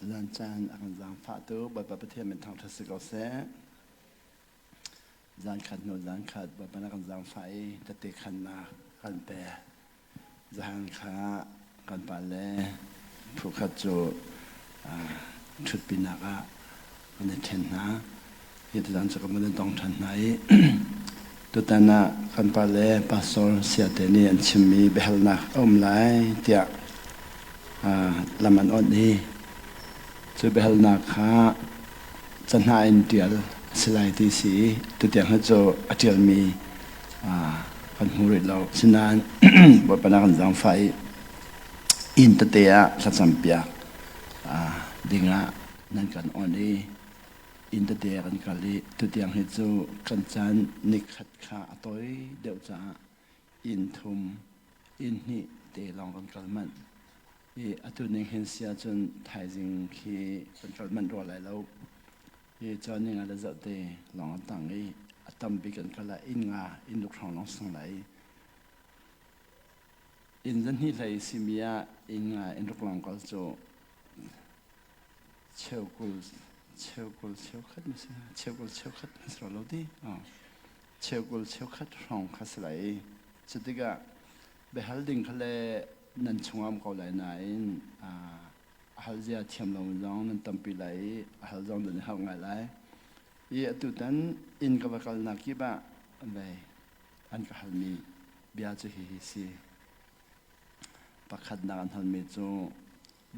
Tuzan caan a kan zaangfahtu Bawipa Pathian min thangṭhat si ko seh. Zan khat hnu zan khat Bawipa na kan zaangfah i tette khannak kan pek. Zahan kha kan pale phukhat cu ṭhutpinak ah kan i ṭhen hna. Hi tuzan cu kan van i tong ṭhan hna i tutan ah kan pale pastor Siate nih an chimmi biahalnak a um lai tiah lam an awnh i cu biahalnak kha cahnah in ṭial a si lai ti si i tutiang hi cu a ṭialmi kan hmu rih lo. Asinain Bawipa na kan zaangfah i inn tete ah thlacam piak dingah nan kan awnh i inn tete ah kan kal i tutiang hi cu kan caan nikhat kha a tawi deuh caah inn thum inn hnih te lawng kan kal manh. I atu ning hin si ahcun thaizing khi kan kal manh rua lai lo. Hi caan ning ah le zarhte lawng an tang i a tambik kan kal ah inn nga inn ruk hrawng lawng sang lai. Inn zahnih hlei simi ah inn nga inn ruk lawng kal cu cheukul cheukul cheukhat ma si cheukul cheukhat na si lo ti cheukul cheukhat hrawng kha si lai. Cutikah biahal ding kha le nan chungah um ko lai nain a hal zia thiam lo zong nan tampi lai i a hal zong nan i harh ngai lai. I atutan inn ka va kalnak kip ah vei an ka halmi bia cu hihi si. Pakhatnak an halmi cu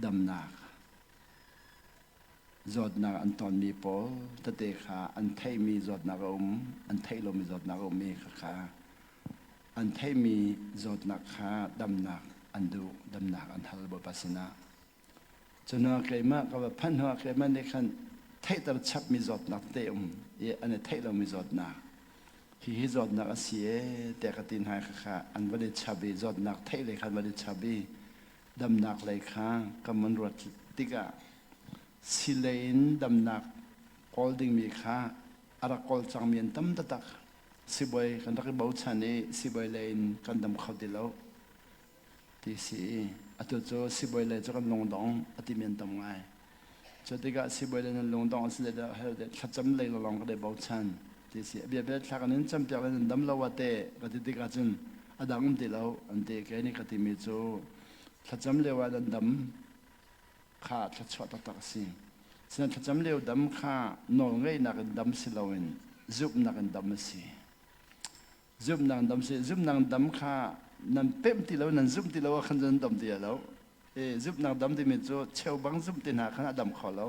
damnak zawtnak an tonmi pawl tete kha an theihmi zawtnak a um, an theih lomi zawtnak a um i khakha an theihmi zawtnak kha damnak an duh, damnak an hal Bawipa sinah. Cuhnu keimah ka va phanh hnuah keimah nih khan theihter chapmi zawtnak tete um i an i theih lomi zawtnak. Hihi zawtnak a si ee tiah ka ti hna i khakha an van i chap i zawtnak theih lei kha an van i chap i damnak lei kha kan van ruat tikah silei in damnak kawl dingmi kha a rak kawl cangmi an tam taktak. Sibawi kan rak i bochan i sibawi lei in kan dam kho ti lo ti si i atu cu sibawi lei cu kan lungdong a timi an tam ngai. Cu tikah sibawi lei nan lungdong a si le thlacam lei lawng kan i bochan ti si. A biabia thla kan in campiak le nan dam lo ah teh ka ti tikah cun a dang um ti lo an ti. Kei nih ka timi cu thlacam lio ah nan dam kha thluachuah taktak a si. Sinain thlacam lio dam kha nawlngeihnak in dam si loin zumhnak in dam a si. Zumhnak in dam si. Zumhnak in dam kha nan pemh ti lo, nan zumh ti lo ah khan nan dam ti lo. E, zumhnak dam timi cu cheubang zumh ti hna khan a dam kho lo.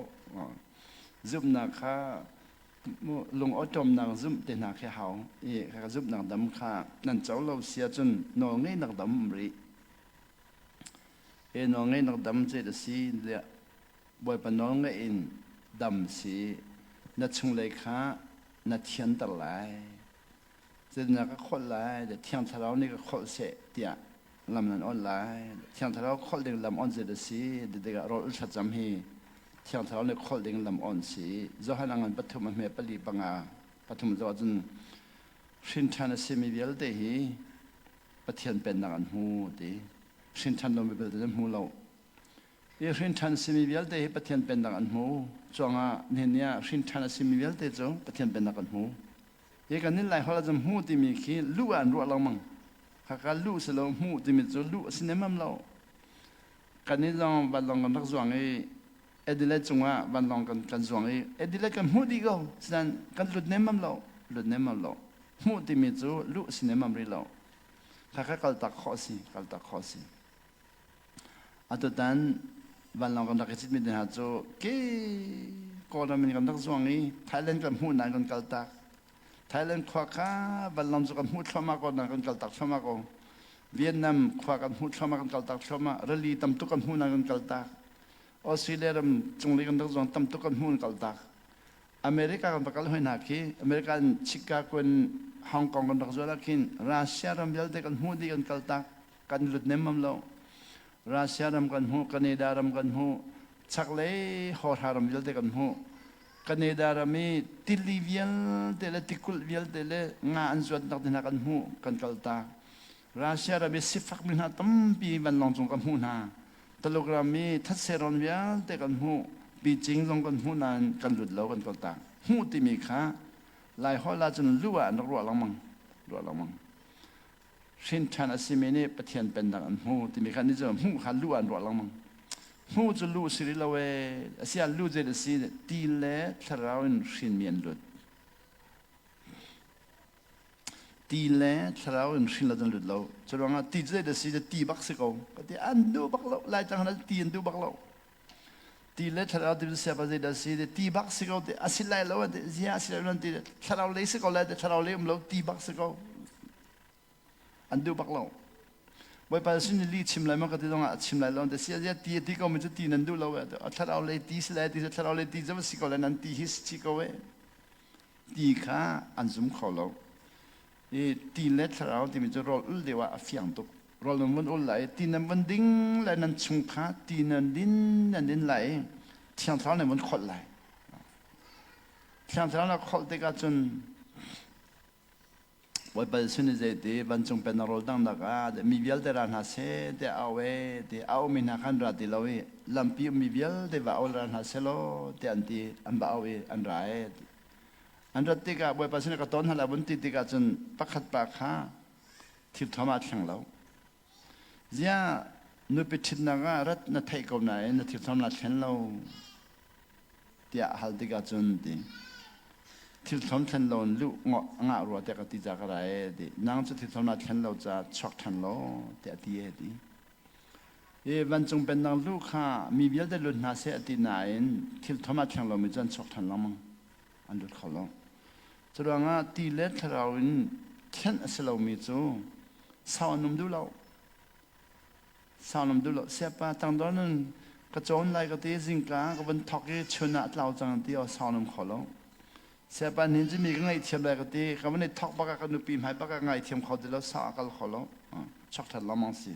Zumhnak kha lung awṭawmnak zumh te hna khi hau. I zumhnak dam kha nan co lo si ahcun nawlngeihnak dam um rih. Hi nawlngeihnak dam cu a si tiah Bawipa nawlngeih in dam si na chunglei kha na thianter lai. Cun ka kholh lai, Thiang Thlarau nih ka kholh seh tiah lam nan on lai. Thiang Thlarau kholh ding lam on zet a si. Tikah rawl thlacam hi Thiang Thlarau nih kholh ding lam on si. Johan a ngan pathum a hme pali panga pathum zoh ahcun hrin ṭhan a simi vialte hi Pathian pennak an hmu ti. Hrin ṭhan lomi belte an hmu lo. Hi hrin ṭhan simi vialte hi Pathian pennak an hmu. Cuangah nihin ni ah hrin ṭhan a simi vialte cu Pathian pennak an hmu. Hi kan nih Laiholh ah cun hmu timi khi luh ah an ruah lengmang. Khaka luh si lo hmuh timi cu luh a si nemam lo. Kan nih zong vanlawng kan rak zuang i Adelaide cungah vanlawng kan kan zuang i Adelaide kan hmuh dih ko. Sinain kan lut nemmam lo. Lut nemmam lo. Hmuh timi cu luh si nemmam rih lo. Khakha kaltak khawh a si. Kaltak khawh a si. Atutan vanlawng kan rak i citmi te hna cu ke Kawlram in kan rak zuang i Thailand kan hmuh nain kan kaltak. Thailand khua kha vanlawng cu kan hmuh thluahmah ko nain kan kaltak thluahmah ko. Vietnam khua kan hmuh thluahmah kan kaltak thluahmah. Rili tam tuk kan hmuh nain kan kaltak. Australia ram cunglei kan rak zuang tam tuk kan hmuh kan kaltak. America kan va kal hoi hna khi America in Chicago in Hong Kong kan rak zual ah khin Russia ram vialte kan hmuh dih kan kaltak. Kan lut nemmam lo. Russia ram kan hmuh, Canada ram kan hmuh, chaklei hawhra ram vialte kan hmuh. Canada ram i tili vialte le tikulh vialte le nga an zuatnak te hna kan hmuh, kan kaltak. Russia ram i sifakmi hna tampi vanlawng cung kan hmuh hna. Taluk ram i thatse rawn vialte kan hmuh. Beijing zong kan hmuh nain kan lut lo kan kaltak. Hmuh timi kha Lai holh ahcun lu ah an rak ruah lengmang. Ruah lengmang. Hrin ṭhan a simi nih Pathian pennak an hmu timi kha nih cu hmuh kha lu ah an ruah lengmang. Hmuh cu lu si rih lo ee. Asiah lu zei a si ti le thlarau in hrinmi an lut. Ti le thlarau in hrin lo cun lut lo. Cu ruangah ti cu zei dah si ti bak si ko. Ka ti an duh bak lo. Laitlang hna ti an duh bak lo. Ti le thlarau ti siapa zei dah si ti bak si ko ti a si lai lo an ti zia a si lai lo an ti thlarau lei si ko lai ti thlarau lei um lo ti bak si ko. An duh bak lo. Bawipa sin li chim lai ma ka ti zongah a chim lai lo an ti sia zia ti a ti ko mi cu ti nan duh lo e thlarau lei ti si lai ti thlarau lei ti cu si ko lai nan ti hi si ko e. Ti kha an zum kho lo. I ti le thlarau timi cu rawl ul deuh ah a fiang tuk. Rawl nan vun ul lai, ti nan vun ding lai, nan chung kha ti nan din nan din lai i Thiang Thlarau nan vun kholh lai. Thiang Thlarau na kholh tikah cun Bawipa Jesuh nih zeiti vancung pennak rawl danghnak ah mi vialte ra hna seh tiah a au e ti a aumi hna kha an ra ti lo i lampi ummi vialte va au ra hna seh law tiah an ti an va au i an ra e an rat tikah Bawipa sinah ka ton hna lai vun ti tikah cun pakhat pa kha thilthuam aa thleng lo ziah nupi ṭhitnak ah rat na theih ko nain na thilthuam naa thlen lo tiah a hal tikah cun ti thilthuam thlen lo in luh ngah rua tiah ka ti ca ka ra e ti nang cu thilthuam naa thlen lo ca chuak ṭhan law tiah a ti e ti i vancung pennak luh kha mi vialte lut hna seh a ti nain thilthuam aa thleng lomi cu an chuak ṭhan lengmang an lut kho lo curuangah ti le thlarau in thianh a si lomi cu sau an um duh lo Sau nam duh lo. Siapa tangdor nun ka cawn lai ka ti zingka ka van thok i chun ah tlau cang ti o sau nam kho lo. Siapa nin cu mi ka ngaihthiam lai ka ti ka van i thok bak ah ka nupi hmai bak ah ngaithiam kho ti lo sau a kal kho lo. Chok that lengmang si.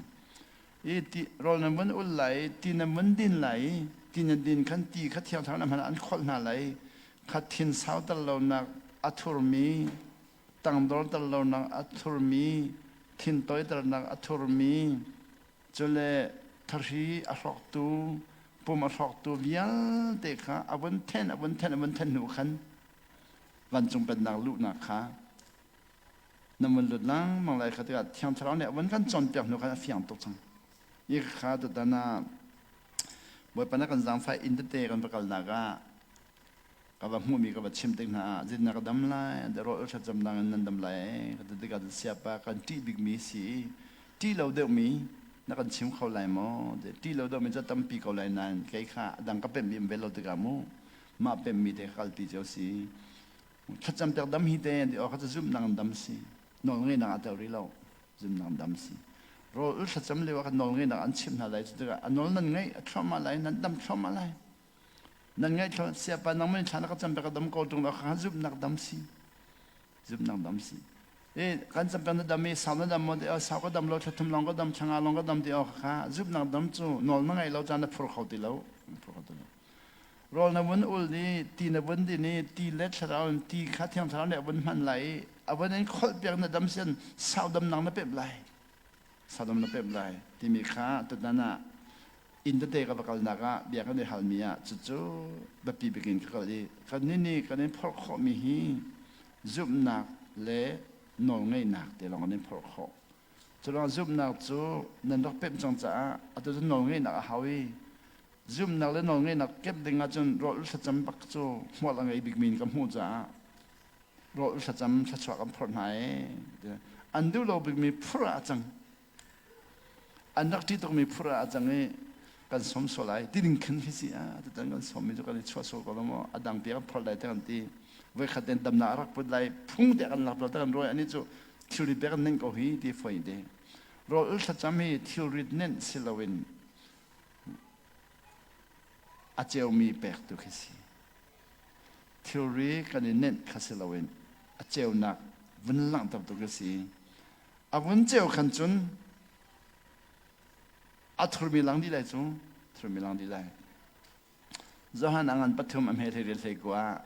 I ti rawl nan vun ul lai ti nan vun din lai ti nan din khan ti kha thiang thar na hman an kholh hna lai kha thin sau tal lo nak a thurmi tangdor tel lonak a thurmi, thintoiternak a thurmi, cule thahri a hrawktu, pum a hrawktu vialte kha a vun then, a vun then, a vun then hnu khan vancung pennak luhnak kha na vun lut lengmang lai kha tikah Thiang Thlarau nih a vun kan cawnpiak hnu khan a fiang tuk cang. Hi kha tutan ah Bawipa na kan zaangfah inn tete kan va kalnak ah ka va hmuhmi ka va chim tik hna ah zeitin ka dam lai rawl thlacamnak in nan dam lai ka ti tikah siapa kan ṭih bikmi si ṭih lo deuhmi na kan chim kho lai maw ṭih lo deuhmi cu tampi ko lai nain kei kha a dang ka pemhmi um ve lo tikah mu mah pemhmi te ka kalpi cio si thlacam pek dam hi te ti aw kha cu zumhnak in dam si nawl ngeinak a tel rih lo zumhnak dam si rawl thlacam lio ah khan nawl ngeinak an chimh hna lai cu tikah a nawl nan ngeih a thluahmah lai nan dam thluahmah lai Nan ngaihthlo siapa nangmah nih thla na ka cam ka dam ko tung lo kha zumhnak dam si. Zumhnak dam si. E kan cam na dam i sau na dam mo ti sau ka dam lo thla thum long ka dam thla nga long ka dam ti o kha zumhnak dam cu nawl na ngei lo caan na phur kho ti lo. Phur kho ti lo. Rawl na vun ul ni ti na vun din i ti le thlarau in ti kha thiang thlarau nih a vun hman lai i a vun in kholh piak na dam sian sau dam nang na pemh lai. Sau dam na pemh lai timi kha tutan ah inn tete ka va kalnak ah bia kan i halmi ah cucu biapi bik in ka kal i kannih nih kan in phorh khawhmi hi zumhnak le nawlngeihnak te lawng kan in phorh khawh. Curuang zumhnak cu nan rak pemh cang caah atu cu nawlngeihnak a hau i zumhnak le nawlngeihnak kemh ding ahcun rawl thlacam bak cu hmual a ngei bikmi in ka hmuh caah rawl thlacam thluachuah kan phorh hna ee an duh lo bikmi phur ah a cang. An rak ṭih tukmi phur ah a cang i kan sawm sual lai ti ding khin khi si ah tutan kan sawmmi cu kan i chuah sual ko lo maw a dang pi kan phorh lai te kan ti voikhat ten damnak a rak put lai phung te kan lak lo te kan ruai ani cu thilri pek an nenh ko hi ti foi te rawl ul thlacam hi thilrit nenh si loin a ceumi pek tu khi si thilri kan i nenh kha si loin a ceunak vun langhter tu khi si A vun ceu khan cun a thurmi lang dih lai cu thurmi lang dih lai. Johan a ngan pathum a hme hlei riat hlei kua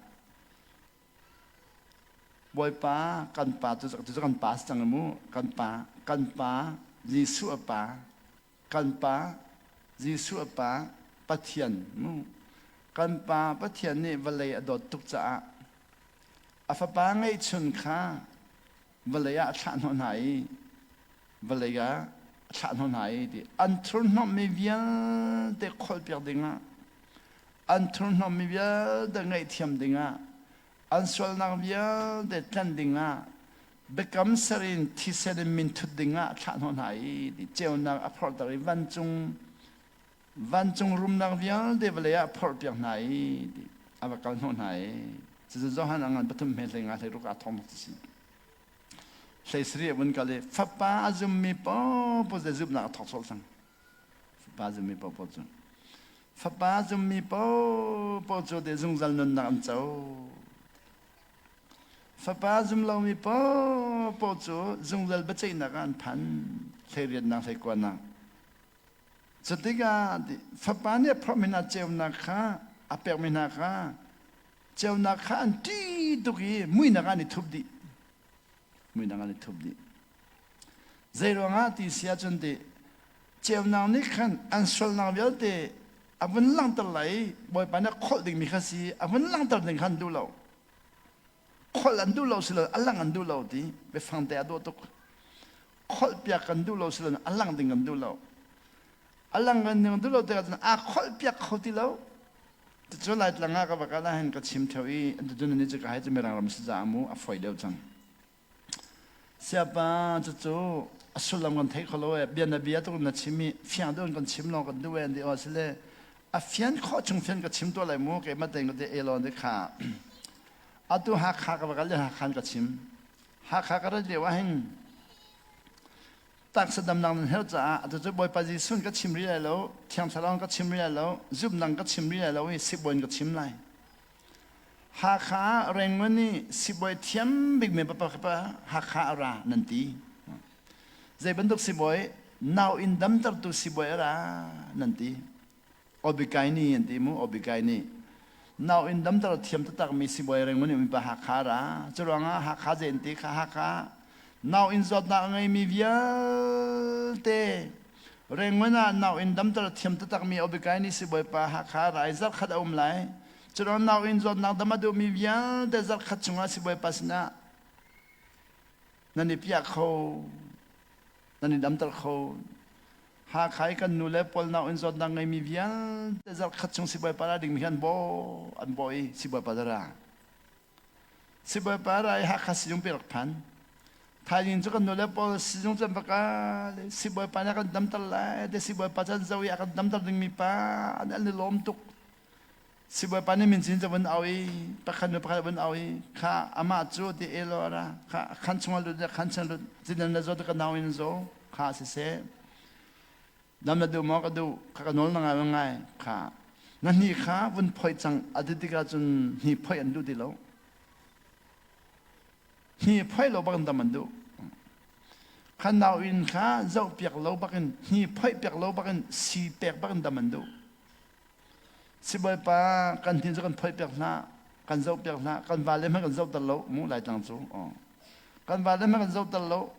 Bawipa kan pa cu cu kan pa si cang mu kan pa kan pa Jesuh a pa kan pa Jesuh a pa Pathian mu. Kan Pa Pathian nih vawlei a dawt tuk caah a Fapa ngeihchun kha vawlei ah a thlah hnawh hna i vawlei ah a thlah hnawh hna i ti an thurhnawmhmi vialte kholhpiak dingah, an thurhnawmhmi vialte ngaihthiam dingah, an sualnak vialte tlanh dingah, biakam ser in thisen in min thut dingah a thlah hnawh hna i ti ceunak a phorhter i vancung vancung rumnak vialte vawlei ah phorhpiak hna i ti a va kal hnawh hna i cucu Johan a ngan pathum hme hlei nga hlei ruk aa thong bak si. 17 a vun kal i Fapa a zummi paohpaoh cu zumhnak a thawk sawh cang. Fapa a zummi paohpaoh cu. Fapa a zummi paohpaoh cu te zungzal nunnak an co. Fapa a zum lomi paohpaoh cu zungzal biaceihnak ah an phan. Hleiriatnak hleikuanak. Cutikah Fapa nih a phorhmi hna ceunak kha a pekmi hna kha ceunak kha an ṭih tuk i muihnak ah an i thup dih. Muihnak ah an i thup dih. Zei ruangah ti si ahcun ti ceunak nih khan an sualnak vialte a vun langhter lai i Bawipa nih a kholh dingmi kha si a vun langhter ding kha an duh lo. Kholh an duh lo si lo a lang an duh lo ti biafang te a dawh tuk. Kholh piak kan duh lo si lo a lang ding kan duh lo. A lang kan ding duh lo tikah cun aa kholh piak kho ti lo. Cucu Laitlang ah ka va kal ahhin ka chim theo i tuchun ni cu ka hai cu Mirang ram si caah mu a fawi deuh cang. Siapa cucu a sullam kan thei kho lo e bia na bia tuk na chim i fiang deuh in kan chim lawng kan duh e an ti aw sile a fian khawh chung fian ka chim tuah lai mu keimah tein ka ti elon te kha atu Hakha ka va kal i Hakha in ka chim. Hakha ka rat lio ahhin taksa damnak nan herh caah atu cu Bawipa Jesuh ka chim rih lai lo, Thiang Thlarau ka chim rih lai lo, zumhnang ka chim rih lai lo i sibawi in ka chim lai. Hakha ah Rangoon i sibawi thiam bikmi papa Hakha a ra nan ti. Zei bantuk sibawi? Nau inn damtertu sibawi a ra nan ti. Obikaini an ti mu, Obikaini. Nau inn damter thiam taktakmi sibawi Rangoon i ummi pa Hakha a ra. Curuangah Hakha zei an ti kha Hakha nau inn zawtnak a ngeimi vialte Rangoon ah nau inn damter thiam taktakmi Obikaini sibawipa Hakha ra i zarhkhat a um lai. Curuang nau inn zawtnak dam a duhmi vialte zarhkhat chungah sibawipa sinah nan i piah kho, nan i damter kho. Hakha i kan nu le pawl nau inn zawtnak ngeimi vialte zarhkhat chung sibawipa ra dingmi hi an baw an baw i sibawipa ra. Sibawipa ra i Hakha sizung pi rak phan. Thaizing cu kan nu le pawl sizung cu an va kal i sibawipa nih a kan damter lai te sibawipa cu an zoh i a kan damter dingmi pa an i lawm tuk. Sibawipa nih mincin cu a vun au i pakhat nu pakhat a vun au i kha amah cu ti elaw a ra kha khan chungah lut khan chung lut zinan na zaw ka nau in zaw kha siseh dam na duh maw ka duh kha ka nawl na ngai ngai kha na hni kha vun phoih cang a ti tikah cun hni phoih an duh ti lo hni phoih lo bak in dam an duh kha nau in kha zoh piak lo bak in hni phoih piak lo bak in si pek bak in dam an duh. Sibawipa kan hnin cu kan phoih piak hlah, kan zoh piak hlah, kan vale hmanh kan zoh ter lo mu Laitlang cu. Kan vale hmanh kan zoh ter lo.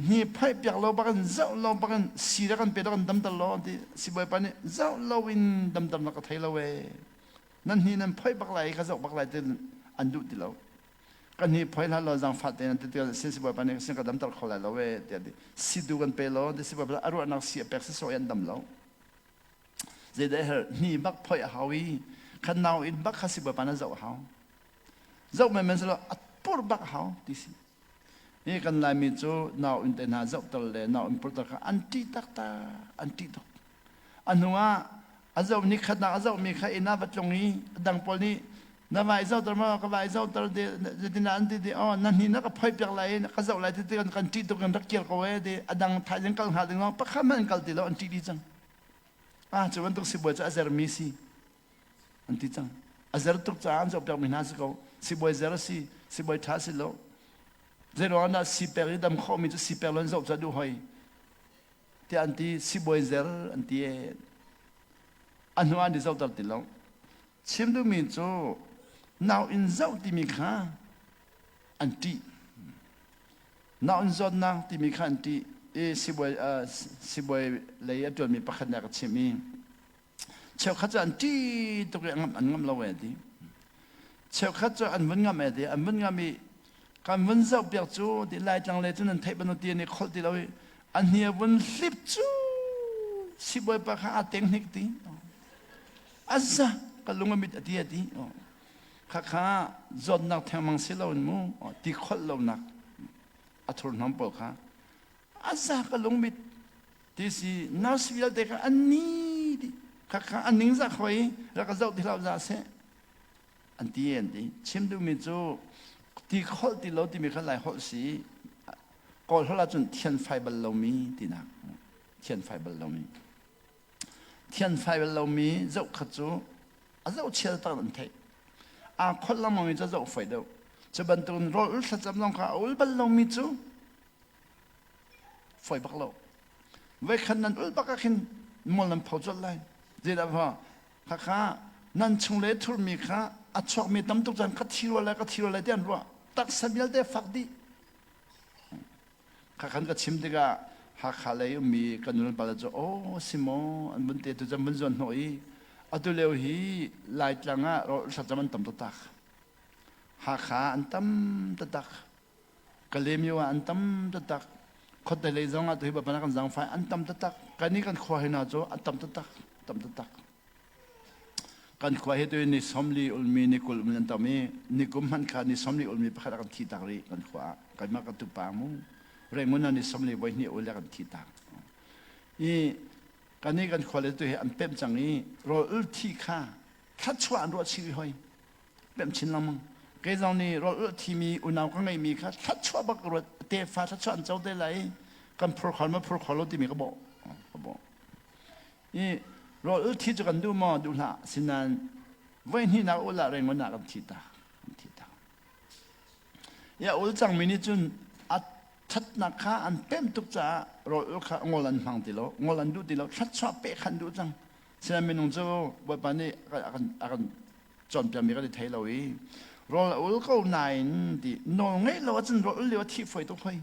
Hni phoih piak lo bak in zoh lo bak in si le kan pe lo kan damter lo ti sibawipa nih zoh lo in damter na ka thei lo ee. Nan hni nan phoih bak lai ka zoh bak lai ti an duh ti lo. Kan hni phoih hlah law zaangfah tein an ti ti sin sibawipa nih sin ka damter kho lai lo ee tiah ti. Si tu kan pe lo ti sibawipa a ruahnak si a pek si sawh i an dam lo. Zeidah herh hni bak phoih a hau i khan nau inn bak kha sibawipa na zoh a hau. Zoh menmen silo a pur bak a hau ti si. Hi kan Laimi cu nau inn te hna zohter le nau inn purter kha an ṭih taktak, an ṭih tuk. A hnu ah a zoh ni khatnak a zohmi kha inn ah va tlung i a dang pawl nih na vai zohter maw ka vai zohter zeitindah an ti ti oh na hni na ka phoih piak lai i ka zoh lai ti ti kan ṭih tuk in rak kir ko e ti a dang thaizing kal hnga ding lawng pakhat hmanh an kal ti lo an ṭih dih cang. Ah cu bantuk sibawi cu a zermi si an ti cang. A zer tuk caah an zohpiakmi hna si ko. Sibawi zer a si, sibawi ṭha si lo. Zei ruangah dah si pek i dam khawhmi cu si pek lo in zoh cu a duh hoi. Tiah an ti, sibawi zer an ti ee. A hnu ah an i zohter ti lo. Chim duhmi cu nau in zoh timi kha an ṭih. Naun zawtnak timi kha an ṭih i sibawi lei a ṭuanmi pakhat nih a ka chimh i Cheukhat cu an ṭih tuk i an ngamh lo e ti. Cheukhat cu an vun ngamh e ti. An vun ngamh i kan vun zoh piak cu ti Laitlang le cu nan theih bantuk ti an i kholh ti lo i a hni a vun hlip cu sibawipa kha aa teng hnik ti. Aza ka lung a mit a ti a ti. Khakha zawtnak thengmang si loin mu ti kholh lonak a thurhnawm pawl kha aza ka lungmit ti si nurse vialte kha an ni dih. Khakha an ningzak hoi rak ka zoh ti hlah za seh an ti an ti. Chim duhmi cu ti kholh ti lo timi kha lai holh si kawl holh ahcun thianfai bal lomi tinak thianfai bal lomi thianfai bal lomi zoh khat cu a zoh chial tak an theih aa kholh lengmang mi cu a zoh fai deuh. Cu bantukin rawl ul thlacam zong kha a ul bal lomi cu fawi bak lo. Voikhat nan ul bak ah khin mual nan pho colh lai. Zeidah fa khakha nan chung le thurmi kha a chuakmi tam tuk caan ka thi rua lai ka thi rua lai ti an ruah taksa vialte fak dih. Khakhan ka chim tikah Hakha lei ummi kan nu pale cu aw si maw an vun te tu cun vun zuan hnawh i atu lio hi Laitlang ah rawl thlacam an tam taktak. Hakha an tam taktak. Kalaymyo ah an tam taktak. Khuate lei zong ah tuhi bapana kan zangfai an tam taktak. Kan i kan khua hi hna cu an tam taktak, tam taktak. Kan khua hi tu ni 40 ulmi ni 20 ulmi an tam i ni kum hmanh kha ni 40 ulmi pakhat a kan thi tak rih kan khua ah. Kanmah kan tupa mu. Rengun ah ni 40 voi hnih ul le kan thi tak. I kan i kan khua le tu hi an pemh cang i rawl ul thi kha thluachuah an ruah chih rih hoi. Pemh chin lengmang. Kei zong nih rawl ul thimi unau ka ngeihmi kha thluachuah bak ka ruat. Tefa thluachuah an co te lai i kan phur khol ma phur khol lo timi ka bawh. Ka bawh. I rawl ul thi cu kan duh maw? Duh hlah. Sinain voi hnihnak ul ah rengon ah kan thi tak. Kan thi tak. Ya ul cangmi nih cun a thatnak kha an pem tuk caah rawl ul kha ngol an hmang ti lo, ngol an duh ti lo, thluachuah pek kha an duh cang. Sinain minung cu Bawipa nih a kan a kan cawnpiakmi kan i thei lo i rawl a ul ko nain ti nawl ngeih lo ahcun rawl ul lio a thih fawi tuk hoi.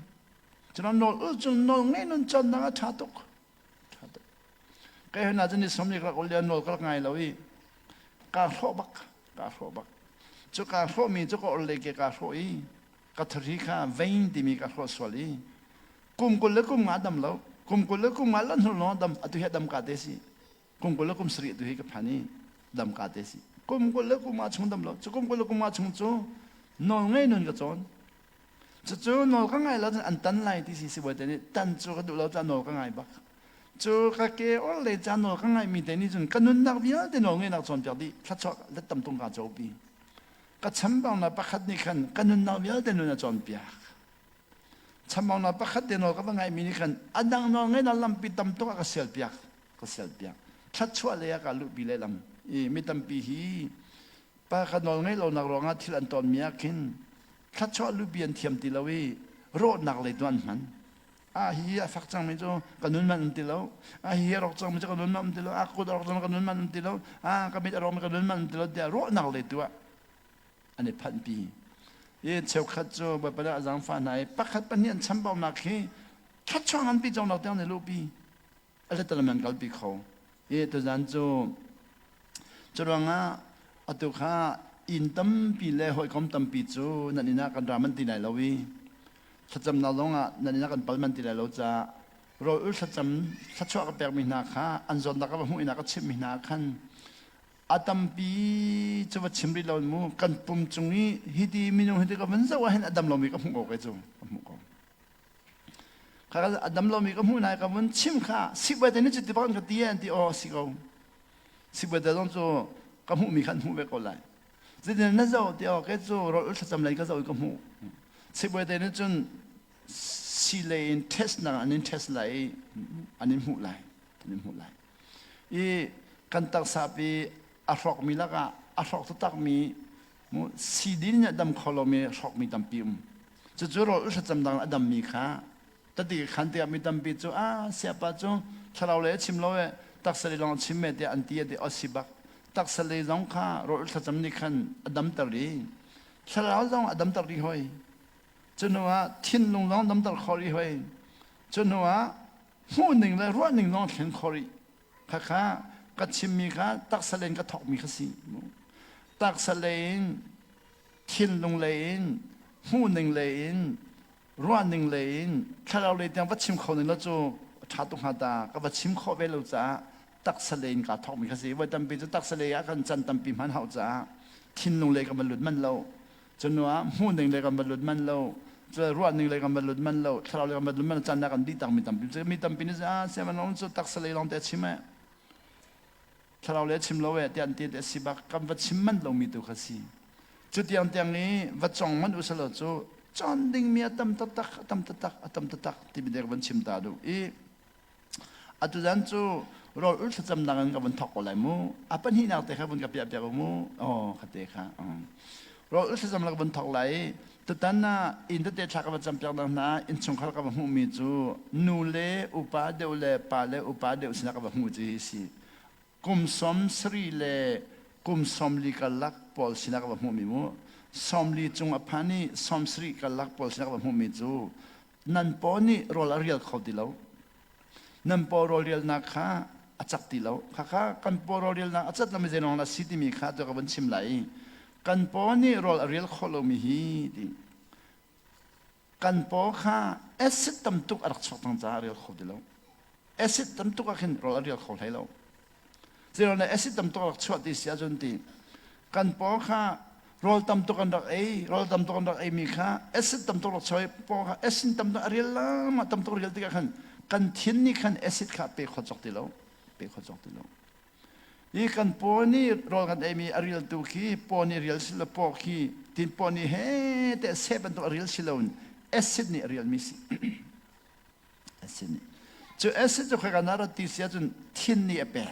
Cun nawl ul cu nawl ngeih nun cawnnak a ṭha tuk. Kai hna cu ni 40 rak ul nawl ka rak ngai lo i kaa hrawh bak kaa hrawh bak. Cu kaa hrawhmi cu ka ol le ke kaa hrawh i ka thari kha vein timi ka hrawh sual i kum 20 le kum nga dam lo kum 20 le kum nga lan hnu lawng dam atu hi dam ka te si kum 20 le kum 7 tu hi ka phan i dam ka te si kum 20 le kum nga chung dam lo cu kum 20 le kum nga chung cu nawl ngei nun ka cawn. Cucu nawl ka ngai lo cun an tan lai ti si sibawi te nih tan cu ka duh lo caah nawl ka ngai bak. Cu ka ke or le ca nawl ka ngaihmi te nih cun ka nunnak vialte nawl ngeihnak cawnpiak dih thluachuah let tam tung ka copi. Ka chambaunak pakhat nih khan ka nunnak vialte nun a cawnpiak. Chambaunak pakhat te nawl ka va ngaihmi nih khan a dang nawl ngeihnak lampi tam tuk a ka sialpiak. Ka sialpiak. Thluachuah lei ah ka luhpi lehlam. I mi tampi hi pa ka nawl ngeih lonak ruangah thil an tawnmi ah khin thluachuah lupi an thiam ti lo i rawhnak lei tu an hman. A hi a fak cangmi cu ka nun man um ti lo, a hi a rawk cangmi cu ka nun man um ti lo, a kut a rawk cangmi ka nun man um ti lo, a ka mit a rawkmi ka nun man um ti lo tiah rawhnak lei tu ah an i phanhpi. I cheukhat cu Bawipa nih a zaangfah hna i pakhat pahnih an chambaunak hi thluachuah nganpi cawngnak tiang an i luhpi. A letalam an kalpi kho. I tuzan cu curuangah atu kha inn tampi le hawikom tampi cu nan inn ah kan ra man ti lai lo i thlacamnak zongah nan inn ah kan pal man ti lai lo caah rawl ul thlacam thluachuah ka pekmi hna kha an zawnnak ka va hmuh ina ka chimhmi hna khan a tampi cu va chim rih lo mu kan pum cung i hiti minung hiti ka van zoh ah hin a dam lomi ka hmuh ko kei cu ka hmuh ko. Kha a dam lomi ka hmuh nai ka vun chim kha sibawi te nih cuti bak an ka ti an ti aw si ko. Sibawi te zong cu ka hmuhmi kha an hmuh ve ko lai. Zeitin na zoh ti aw kei cu rawl ul thlacam lei ka zoh i ka hmuh. Sibawi te nih cun si lei in test nak an in test lai i an in hmuh lai an in hmuh lai. I kan taksa pi a hrawkmi lakah a hrawk taktakmi sidin nih a dam kho lomi hrawkmi tampi um. Cucu rawl thlacam dang a dammi kha tati khan tiah mi tampi cu a siapa cu thlarau lei a chim lo e taksa lei lawng a chim me tiah an ti a ti si bak taksa lei zong kha rawl thlacam nih khan a damter i thlarau zong a damter rih hoi cu hnu ah thinlung zong damter kho rih hoi cu hnu ah hmuhning le ruahning zong thlen kho rih khakha. Ka chimmi kha taksa lei in ka thawkmi kha si. Taksa lei in, thinlung lei in, hmuhning lei in, ruahning lei in, thlarau lei tiang va chim kho ning lo cu a ṭha tuk hnga ta. Ka va chim khawh ve lo caah taksa lei in kaa thawkmi kha si. Voi tampi cu taksa lei ah kan can tampi hman hau caah thinlung lei ka va lut manh lo. Cu ah hmuhning lei kan va lut manh lo, ruahning lei kan va lut manh lo, thlarau lei kan va lut manh lo, caan ah kan dih tak mi tampi. Mi tampi nih ah siangpahrang cu taksa lei lawng te a chim eh. Thlarau lei a chim lo eh tiah an ti te si bak kan va chim manh lomi tu kha si. Cu tiang tiang i va cong manh usalaw cu cawn dingmi a tam taktak, a tam taktak, a tam taktak timi te ka van chim ta duh i Atu zan cu rawl ul thlacamnak in ka vun thawk ko lai mu. A pahnihnak te kha vun ka piah piak u mu. Oh, kha te kha. Rawl ul thlacamnak ka vun thawk lai i tutan ah inn tete thla ka va campiak nak hna innchungkhar ka va hmuhmi cu nu le upa deuh le pa le upa deuh sinah ka va hmuh ci hi si. Kum 70 le kum 40 karlak pawl sinah ka va hmuhmi mu. 40 cung a phan i 70 karlak pawl sinah ka va hmuhmi cu nan paw nih rawl a rial kho ti lo. Nan paw rawl rialnak kha a cak ti lo. Khakha kan paw rawl rialnak a cat lomi zeilawng la si timi kha tu ka van chim lai i kan paw nih rawl a rial khawh lomi hi ti kan paw kha acid tam tuk a rak chuak cang caah a rial kho ti lo. Acid tam tuk ah khin rawl a rial kho hlei lo. Zeiruang dah acid tam tuk rak chuah ti si ahcun ti kan paw kha rawl tam tuk an rak ei, rawl tam tuk an rak eimi kha acid tam tuk rak chuah i paw kha acid tam tuk a rial lama tam tuk rial tikah khan kan thin nih khan acid kha pe kho cawk ti lo, pe kho cawk ti lo. I kan paw nih rawl kan eimi a rial tu khi paw nih rial si lo paw khi tin paw nih he te seh bantuk a rial si lo in acid nih a rialmi si. Acid nih. Cu acid cu khoika na rat ti si ahcun thin nih a pek.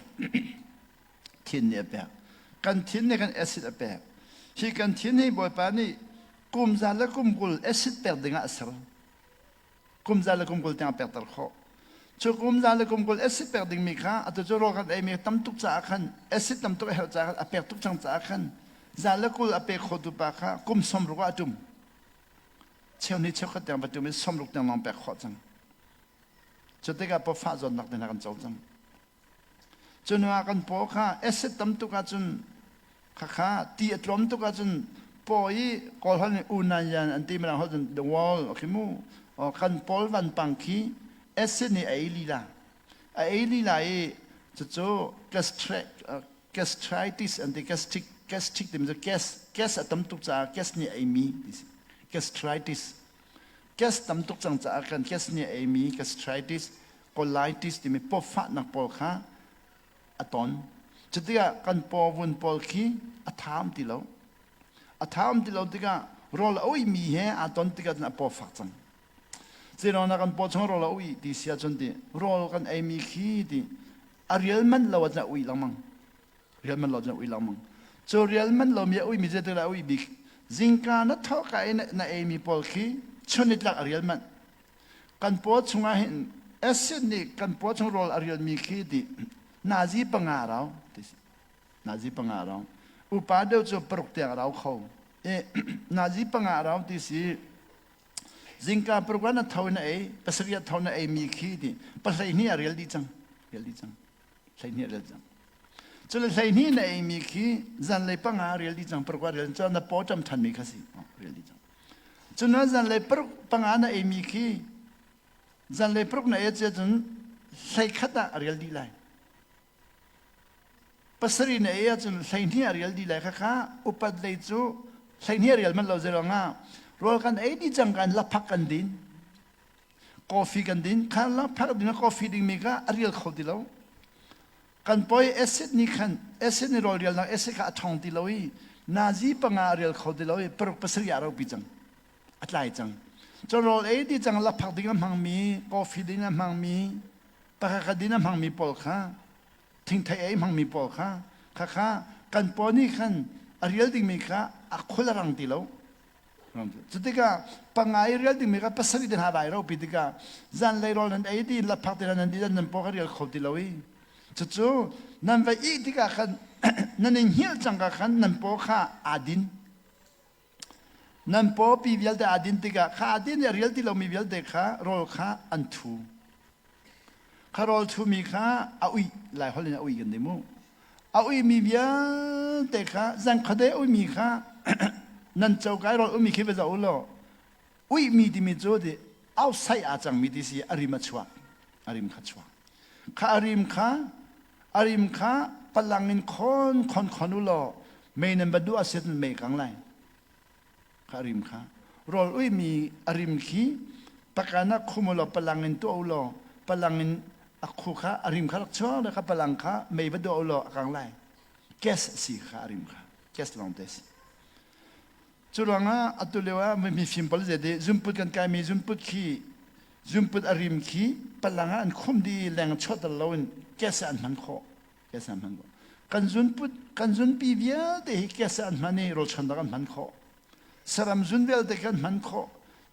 Thin nih a pek. Kan thin nih kan acid a pek. Hi kan thin hi Bawipa nih kum za le kum 20 acid pek dingah a ser. Kum za le kum 20 tiang a pekter khawh. Cu kum za le kum 20 acid pek dingmi kha atu cu rawl kan eimi tam tuk caah khan acid tam tuk a herh caah khan a pek tuk cang caah khan za le 20 a pe khotu pa kha kum 60 ah a ṭum. Cheu nih cheukhat tiang va tum i 60 tiang lawng pek khawh cang. Cu tikah pawfah zawtnak te hna kan co cang. Cu hnu ah kan paw kha acid tam tuk ahcun khakha ti a tlawm tuk ahcun paw i Kawl holh nih unan yan an ti mirang holh cun the wall khi mu kan pawl vanpang khi acid nih a ei lila a ei lila i cucu gastritis an ti gastric gastric timi cu gas gas a tam tuk caah gas nih a eimi ti si gastritis gas tam tuk cang caah kan gas nih a eimi gastritis colitis timi pawfahnak pawl kha a ton. Cutikah kan pawvun pawl khi a thaam ti lo. A thaam ti lo tikah rawl a uimi he aa ton tikah cun a paw fak cang. Zeiruangah kan paw chung rawl a ui ti si ahcun ti rawl kan eimi khi ti a rial manh lo ahcun a ui lengmang. Rial manh lo ahcun a ui lengmang. Cu rial manh lomi a uimi zeitik dah a ui bik? Zingka na thawhka i na eimi pawl khi chun nitlak a rial manh. Kan paw chungah hin acid nih kan paw chung rawl a rialmi khi ti nazi panga rau ti si. Nazi panga rau. Upa deuh cu 6 tiang a rau kho. E nazi panga rau ti si. Zingka 6 ah na tho na ei, 7 ah tho na ei mi khi ti 12 a rial dih cang. Rial dih cang. 12 a rial cang. Cule 12 na ei mi khi zanlei panga rial dih cang 6 ah rial cang na paw ṭam ṭhan mi kha si. Rial dih cang. Cun zanlei 6 panga na eimi khi zanlei 6 na ei cun 11 ah a rial dih lai. 7 na ei ahcun 12 a rial dih lai. Khakha upat lei cu 12 a rial manh lo zeiruangah rawl kan ei dih cang kan laphak kan din. Coffee kan din. Kha laphak din coffee dingmi kha a rial kho ti lo. Kan poi acid nih khan acid nih rawl rialnak acid kha a ṭhawng ti lo i nazi panga a rial kho ti lo i 6 7 a ropi cang. A tlai cang. Cun rawl ei ti cang laphak ding a hmangmi, coffee ding a hmangmi, pakhat din a hmangmi pawl kha thingthei ei hmangmi pawl kha khakha kan paw nih khan a rial dingmi kha a khul a rang ti lo. Cutikah panga i rial dingmi kha 7 te hna vai ropi tikah zanlei rawl nan ei dih laphak te nan dih nan paw kha rial kho ti lo i cucu nan va ih tikah khan nan i hngilh cangka khan nan paw kha aa din. Nan pawpi vialte aa din tikah kha aa din i a rial ti lomi vialte kha rawl kha an thu. Kha rawl thumi kha a uih, Lai holh in a uih kan ti mu. A uimi vialte kha zangkhate uimi kha nan cokai rawl ummi khi va zoh u law uihmi timi cu ti outside aa cangmi ti si a rim a chuak a rim kha chuak kha a rim kha a rim kha palang in khon khon khon u law mei nan va duh a sit mei kang lai kha a rim kha rawl uihmi a rim khi pakan ah khum u law palang in tuah u law palang in a khu kha a rim kha rak chuak le kha palang kha mei va duah u law a kang lai gas si kha a rim kha gas lawng te si cu ruangah atu lio ah mifim pawl zet i zunput kan kaimi zunput khi zunput a rim khi palang ah an khum dih i leng chuahter loin gas ah an hman khawh gas ah an hman khawh kan zunput kan zunpi vialte hi gas ah an hman i rawlchuannak an hman khawh saram zun vialte kan hman khawh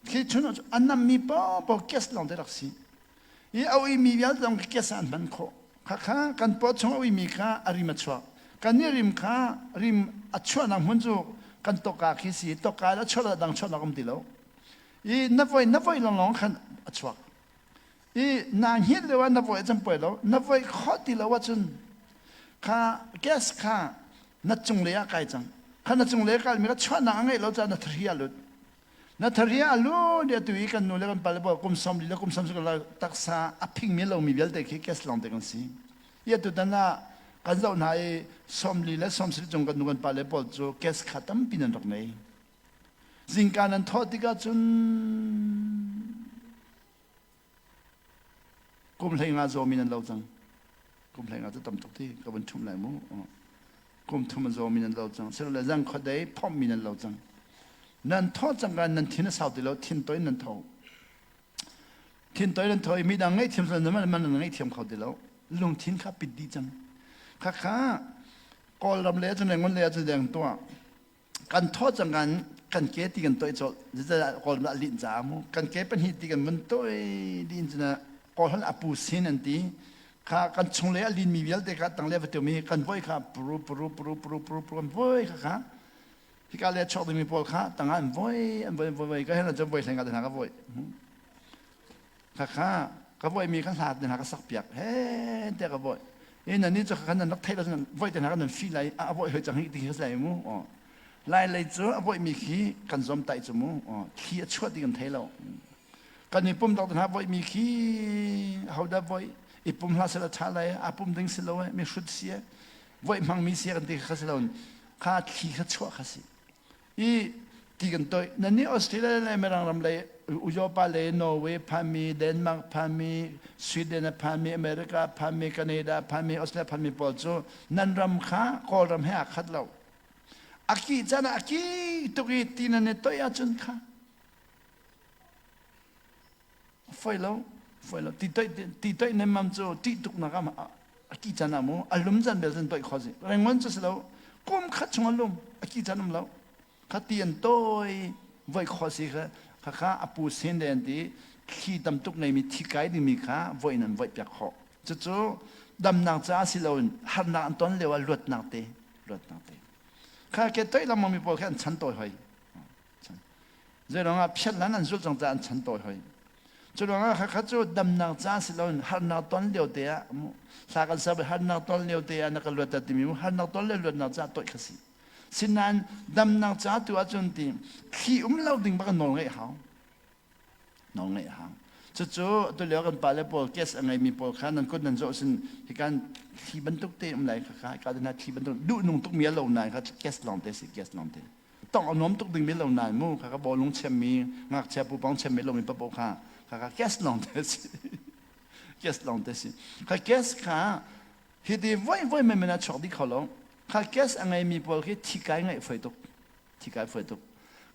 khi chun an nammi paohpaoh gas lawng te rak si i a uimi vialte zong gas ah an hman khawh khakha kan paw chung a uimi kha a rim a chuak kan i rim kha rim a chuahnak hmun cu kan tawka khi si tawka a chuah dang chuahnak um ti lo i na voi na voi lawnglawng khan a chuak i na hngilh lio ah na voi a cam poi lo na voi khawh ti lo ahcun kha gas kha na cunglei ah kai cang kha na cunglei kai mi kha chuahnak a ngeih lo caah na thari a lut na thari a lut i atu i kan nu le kan pale pawl kum som li le kum som taksa a phingmi lomi vialte khi gas lawng te kan si i atu tan ah kan zoh hna i 40 le 70 cung kan nu kan pale pawl cu gas kha tampi nan rak nei Zingka nan thawh tikah cun kum 15 zawmi nan lo cang. Kum 15 cu tam tuk ti ka vun ṭhum lai mu. Kum thum a zawmi nan lo cang. Silole zang khuadei phomhmi nan lo cang. Nan thawh cang kan nan thin a sau ti lo, thin toi nan tho. Thin toi nan tho i midang ngaihthiam sal nan man nan ngaihthiam kho ti lo. Lungthin kha pit dih cang. Khakha Kawlram le cun le ngun le cun deng tuah. Kan thawh cang kan kan ke ti kan toih colh zeicahtiah kawl a linh caah mu kan ke pahnih ti kan vun toih dih in cun kawl hon a pu sin an ti kha kan chunglei a linmi vialte kha tanglei va tum i kan voi kha puru puru puru puru puru puru kan voi kha kha hika le chuak dingmi pawl kha tangah an voi an voi voi voi ka hen cun voi hleng ah hna ka voi Khakha ka voimi ka hla te hna ka sak piak he te ka voi i nan ni cu kha nan rak theih lo voi te hna kan nan fi lai a voi hoi cang hi ti khi lai mu lai lei cu a voi mi khi kan zom tai cu mu thli a chuah ti kan thei lo kan i pum dok te hna voi mi khi hoda voi i pum hla sela tha lai a pum ding si lo mi hrut si voi hmang mi si kan ti kha si lo kha thli kha chuah kha si I ti kan toih. Nan nih Australia le Mirang ram lei Ujopa le Norway phanmi, Denmark phanmi, Sweden a phanmi, America phanmi, Canada phanmi, Australia phanmi pawl cu nan ram kha Kawlram he aa khat lo. A kih caan ah a kih tuk i ti nan i toih ahcun kha Foi lo, foi lo. Ti toih ti toih nemmam cu ṭih tuknak ah a ki can ah mu a lum can bel cun toih kho si. Rengon cu si lo. Kum khat chung a lum, a ki can um lo. Kha ti an toi voi kho si kha kha kha a pu sen de an ti thli tam tuk ngeimi thi kai dingmi kha voi in an voih piak khawh. Cucu damnak caah si loin harnak an ton lio ah luatnak te, luatnak te. Kha ke toih lengmang mi pawl khi an chan tawi hoi. Zeiruangah phiat lan an zulh cang caah an chan tawi hoi. Cu ruangah khakha cu damnak ca si loin harnak ton lio te ah hla kan ser harnak ton lio te ah na ka luat timi mu harnak ton le luatnak ca toih kha si. Sinain damnak ca tu ahcun ti thli um lo ding bak nawl ngeih hau. Nawl ngeih hau. Cucu tulio kan pale pawl kes a ngeimi pawl kha nan kut nan zawh sin hikan thli bantuk te um lai kha ka dina thli bantuk duh nung tuk mi a lo nai kha kes long te si kes long te. Tong a nuam tuk ding mi lo nain mu kha ka bawlung chiammi ngakchia pupang chiammi lomi papoh kha kha ka kes lawng te si kes lawng te si kha kes kha hiti voi voi men men a chuak dih kho lo kha kes a ngeimi pawl khi thi kai ngaih foi tuk thi kai foi tuk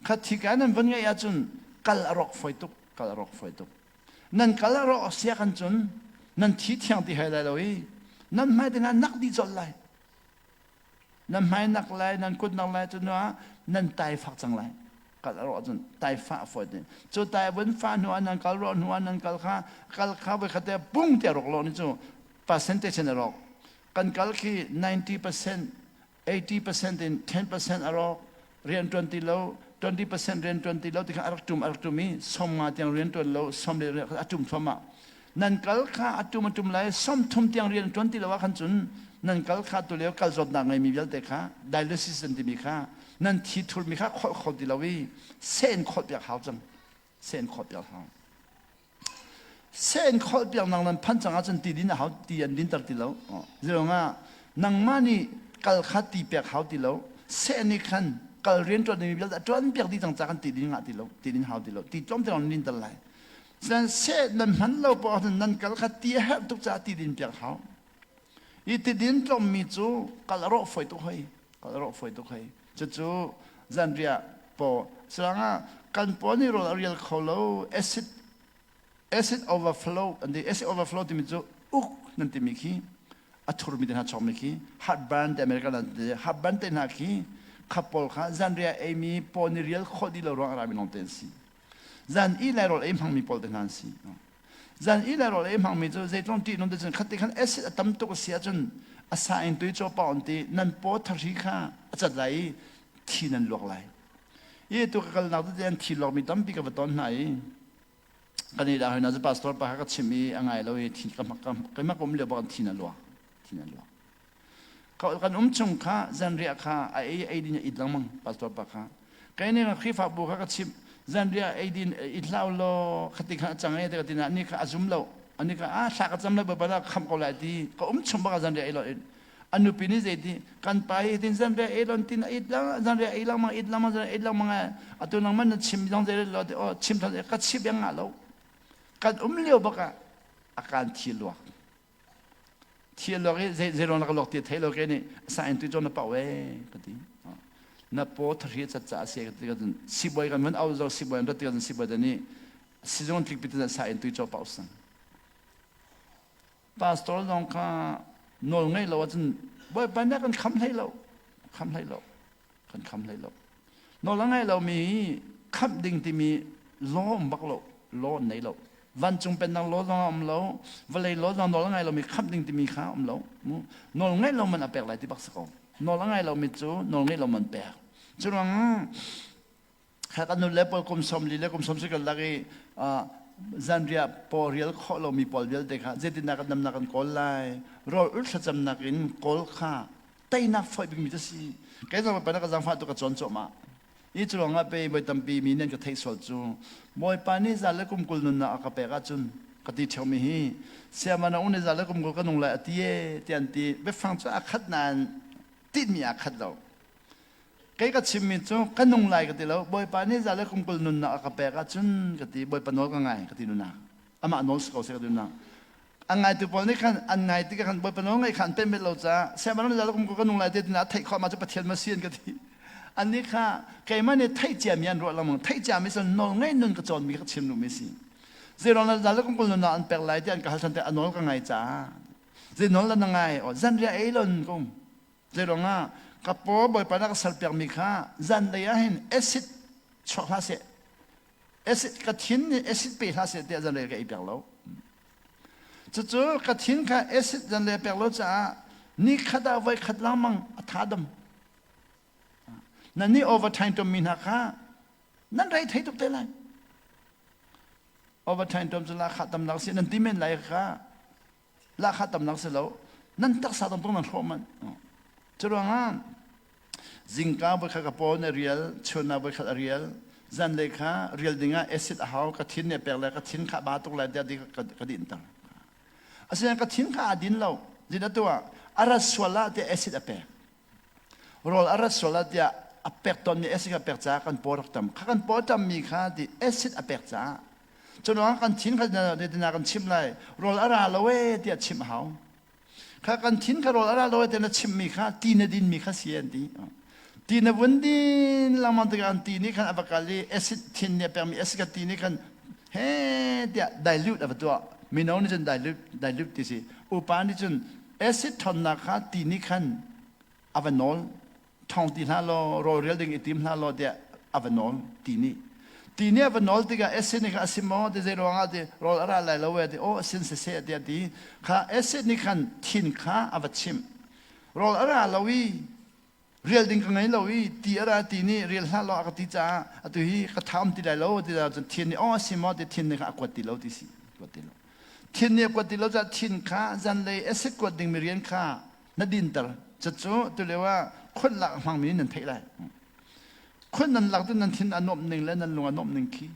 kha thi kai nan von ngeih ahcun kal a rawk foi tuk kal a rawk foi tuk nan kal a rawk sia kan cun nan thi thiang ti hai lai lo i nan hmai te nak dih colh lai Nan hmai nak lai, nan kut nak lai cu ah nan tai fak cang lai. Kal a rawh cun tai fah a fawi te. Cu tai vun fah hnu ah nan kal rawh hnu ah nan kal kha kal kha voi khat te pung te rawk lo ni cu percentage in a rawk. Kan kal khi 90%, 80% in 10% a rawk. Rian ṭuan ti lo, 20% rian ṭuan ti lo ti kha a rak ṭum a rak ṭum i 50 tiang rian ṭuan lo, som le a ṭum thluahmah. Nan kal kha a ṭum a ṭum lai, 30 tiang rian ṭuan ti lo ah khan cun Nan kal kha tulio kal zawtnak ngeimi vialte kha dialysis an timi kha nan thi thurmi kha kholh kho ti lo i seh in kholh piak hau cang. Seh in kholh piak hau. Seh in kholh piak nang nan phan cang ahcun ti din a hau ti an dinter ti lo. Zirongah nangmah nih kal kha ti pek hau ti lo. Seh nih khan kal rian ṭuan dingmi vialte a ṭuan piak dih cang ca khan ti din ngah ti lo, ti din hau ti lo. Ti tlawm te lawng dinter lai. Sinain seh nan hman lo poah ahcun nan kal kha ti a herh tuk caah ti din piak hau. I tidin tlawmmi cu kal a rawh fawi tuk hoi. Kal a rawh fawi tuk hoi. Cucu zanriah paw. Sirangah kan paw nih rawl a rial kho lo. Acid acid overflow an ti. Acid overflow timi cu uk nan timi khi a thurmi te hna chawkmi khi heartburn te American an ti. Heartburn te hna khi kha pawl kha zanriah eimi paw nih rial khawh dih lo ruang a rami lawng te an si. Zan i lai rawl ei hmangmi pawl te hna an si. Zan i le rawl ei hmangmi cu zeitlung ṭih nun te cun khat ti khan acid a tam tuk a si ahcun a sa in tui caw pa on ti nan paw thahri kha a cat lai i thi nan luak lai. I tu ka kalnak tete an thi luakmi tampi ka va ton hna i kan i dah hoi na cu pastor pa kha ka chim i a ngai lo i thi ka keimah ka um lio bak in thi na luak thi na luak. Kan um chung kha zanriah kha a ei ei din a it lengmang pastor pa kha. Kai nih Khrihfabu kha ka chimh zanriah ei din it hlah law khati kha a cang e te ka ti na ani kha a zum lo ani kha a thla ka cam lo baibal ah khamh ko lai ti ka um chung bak zanriah ei lo a nupi nih zei ti kan pa hi tin zanriah ei lon tin a it lang zanriah ei lengmang it lengmang zanriah it lengmang atu nangman na chim zong zei lo ti oh chim than ka chim yang ngah lo kan um lio bak ah a kan thi luak Thi a luak i zei ruang ka luak ti thei lo ke nih sa in tu na pau e ka ti. Na paw thahri cat ca a si ka ti ka sibawi kan van au zo sibawi an rat ti ka sibawi te nih sizung tlik pi te sa in tu chaw pau sang. Pastor zong kha nawl ngei lo ahcun bawipa nih kan kham hlei lo kham hlei lo kan kham hlei lo. Nawl a ngai lomi khamh ding timi law um bak lo, law an nei lo. Vancung pennak law zong a um lo, vawlei law zong nawl a ngai lomi khamh ding timi kha um lo. Nawl ngeih lo man a pek lai ti bak si ko. Nawl a ngai lomi cu nawl ngeih lo man pek. Cu ruang kha kan nu le pawl kum 40 le kum 90 lak i zanriah paw rial khawh lomi pawl vialte kha zeitindah kan damnak kan kawl lai rawl ul thlacamnak in kawl kha teinak fawi bikmi cu si. Kei zong Bawipa na ka zaangfah tu ka cawn cuahmah. I cu ruangah pei voi tampi mi nih an ka theih sual cu Bawipa nih za le kum 20 nunnak a ka pek ahcun ka ti ṭheumi hi siama na ung nih za le kum 20 ka nung lai a ti e tiah an ti. Biafang cu aa khat nain tinhmi aa khat lo. Kei ka chimmi cu ka nung lai ka ti lo. Bawipa nih za le kum 20 nunnak a ka pek ahcun ka ti Bawipa nawl ka ngai ka ti nunak. Amah nawl si ko seh ka ti nunak. An ngaitu pawl nih khan an ngai tikah khan Bawipa nawl ngaih kha an pemh lo caah siangpahrang nih kum ka nung lai te tina theih khawh ma cu Pathian ma si an ka ti. Annih kha keimah nih theih ciami an ruah lengmang theih ciami cu nawl ngei nun ka cawnmi ka chim duhmi si. Zeiruang dah zal kum 20 nunnak an pek lai ti an ka hal than te a nawl ka ngai caah zei nawl la na ngai o zanriah ei lon kum zeiruangah ka paw Bawipa na ka sal piakmi kha zanlei ah hin acid chuak hlah seh acid ka thin nih acid pe hlah seh tiah zanlei ka ei piak lo. Cucu ka thin kha acid zanlei pek lo caah ni khat ah voi khat lengmang a tha dam. Nan nih overtime ṭommi hna kha nan rei thei tuk te lai. Overtime ṭom cu lahkhah tamnak si nan ti men lai kha lahkhah tamnak si lo nan taksa tam tuk nan hrawh manh. Cu ruangah Zingka voikhat ka paw na rial, chun ah voikhat a rial, zanlei kha rial dingah acid a hau, ka thin nih a pek le ka thin kha a ba tuk lai tiah ka dinter. Asinain ka thin kha aa din lo. Zin atu ah a rat sual ah tiah acid a pek. Rawl a rat sual ah tiah a pek tawnmi acid a pek caah kan paw rak tam. Kha kan paw tammi kha ti acid a pek caah cu ruangah kan thin kha kan chimh lai. Rawl a ra lo ee tiah chimh a hau. Kha kan thin kha rawl a ra lo te na chimmi kha ti na dinmi kha si an ti. Ti na vun din lengmang tikah an ti nih khan a va kal i acid thin nih a pekmi acid kha ti nih khan he tiah dilute a va tuah. Mino nih cun dilute dilute ti si. Upa nih cun acid ṭhawnnak kha ti nih khan a va nawl. Ṭhawng ti hlah law rawl rial ding i tim hlah law tiah a va nawl ti nih. Ti nih a va nawl tikah acid nih kha a si maw ti zei ruangah ti rawl a ra lai lo e ti aw a sin siseh tiah ti kha acid nih khan thin kha a va chimh. Rawl a ra lo i rial ding ka ngei lo i ti a ra ti nih rial hlah law a ka ti caah atu hi ka tha um ti lai lo ti cun thin nih aw a si maw ti thin nih kha a kuat ti lo ti si kuat ti lo. Thin nih a kuat ti lo caah thin kha zanlei acid kuat dingmi rian kha. Na dinter. Cucu tulio ah khunh lak a hmangmi nih nan theih lai. Khunh nan lak cu nan thin a nuamh ning le nan lung a nuamh ning khi.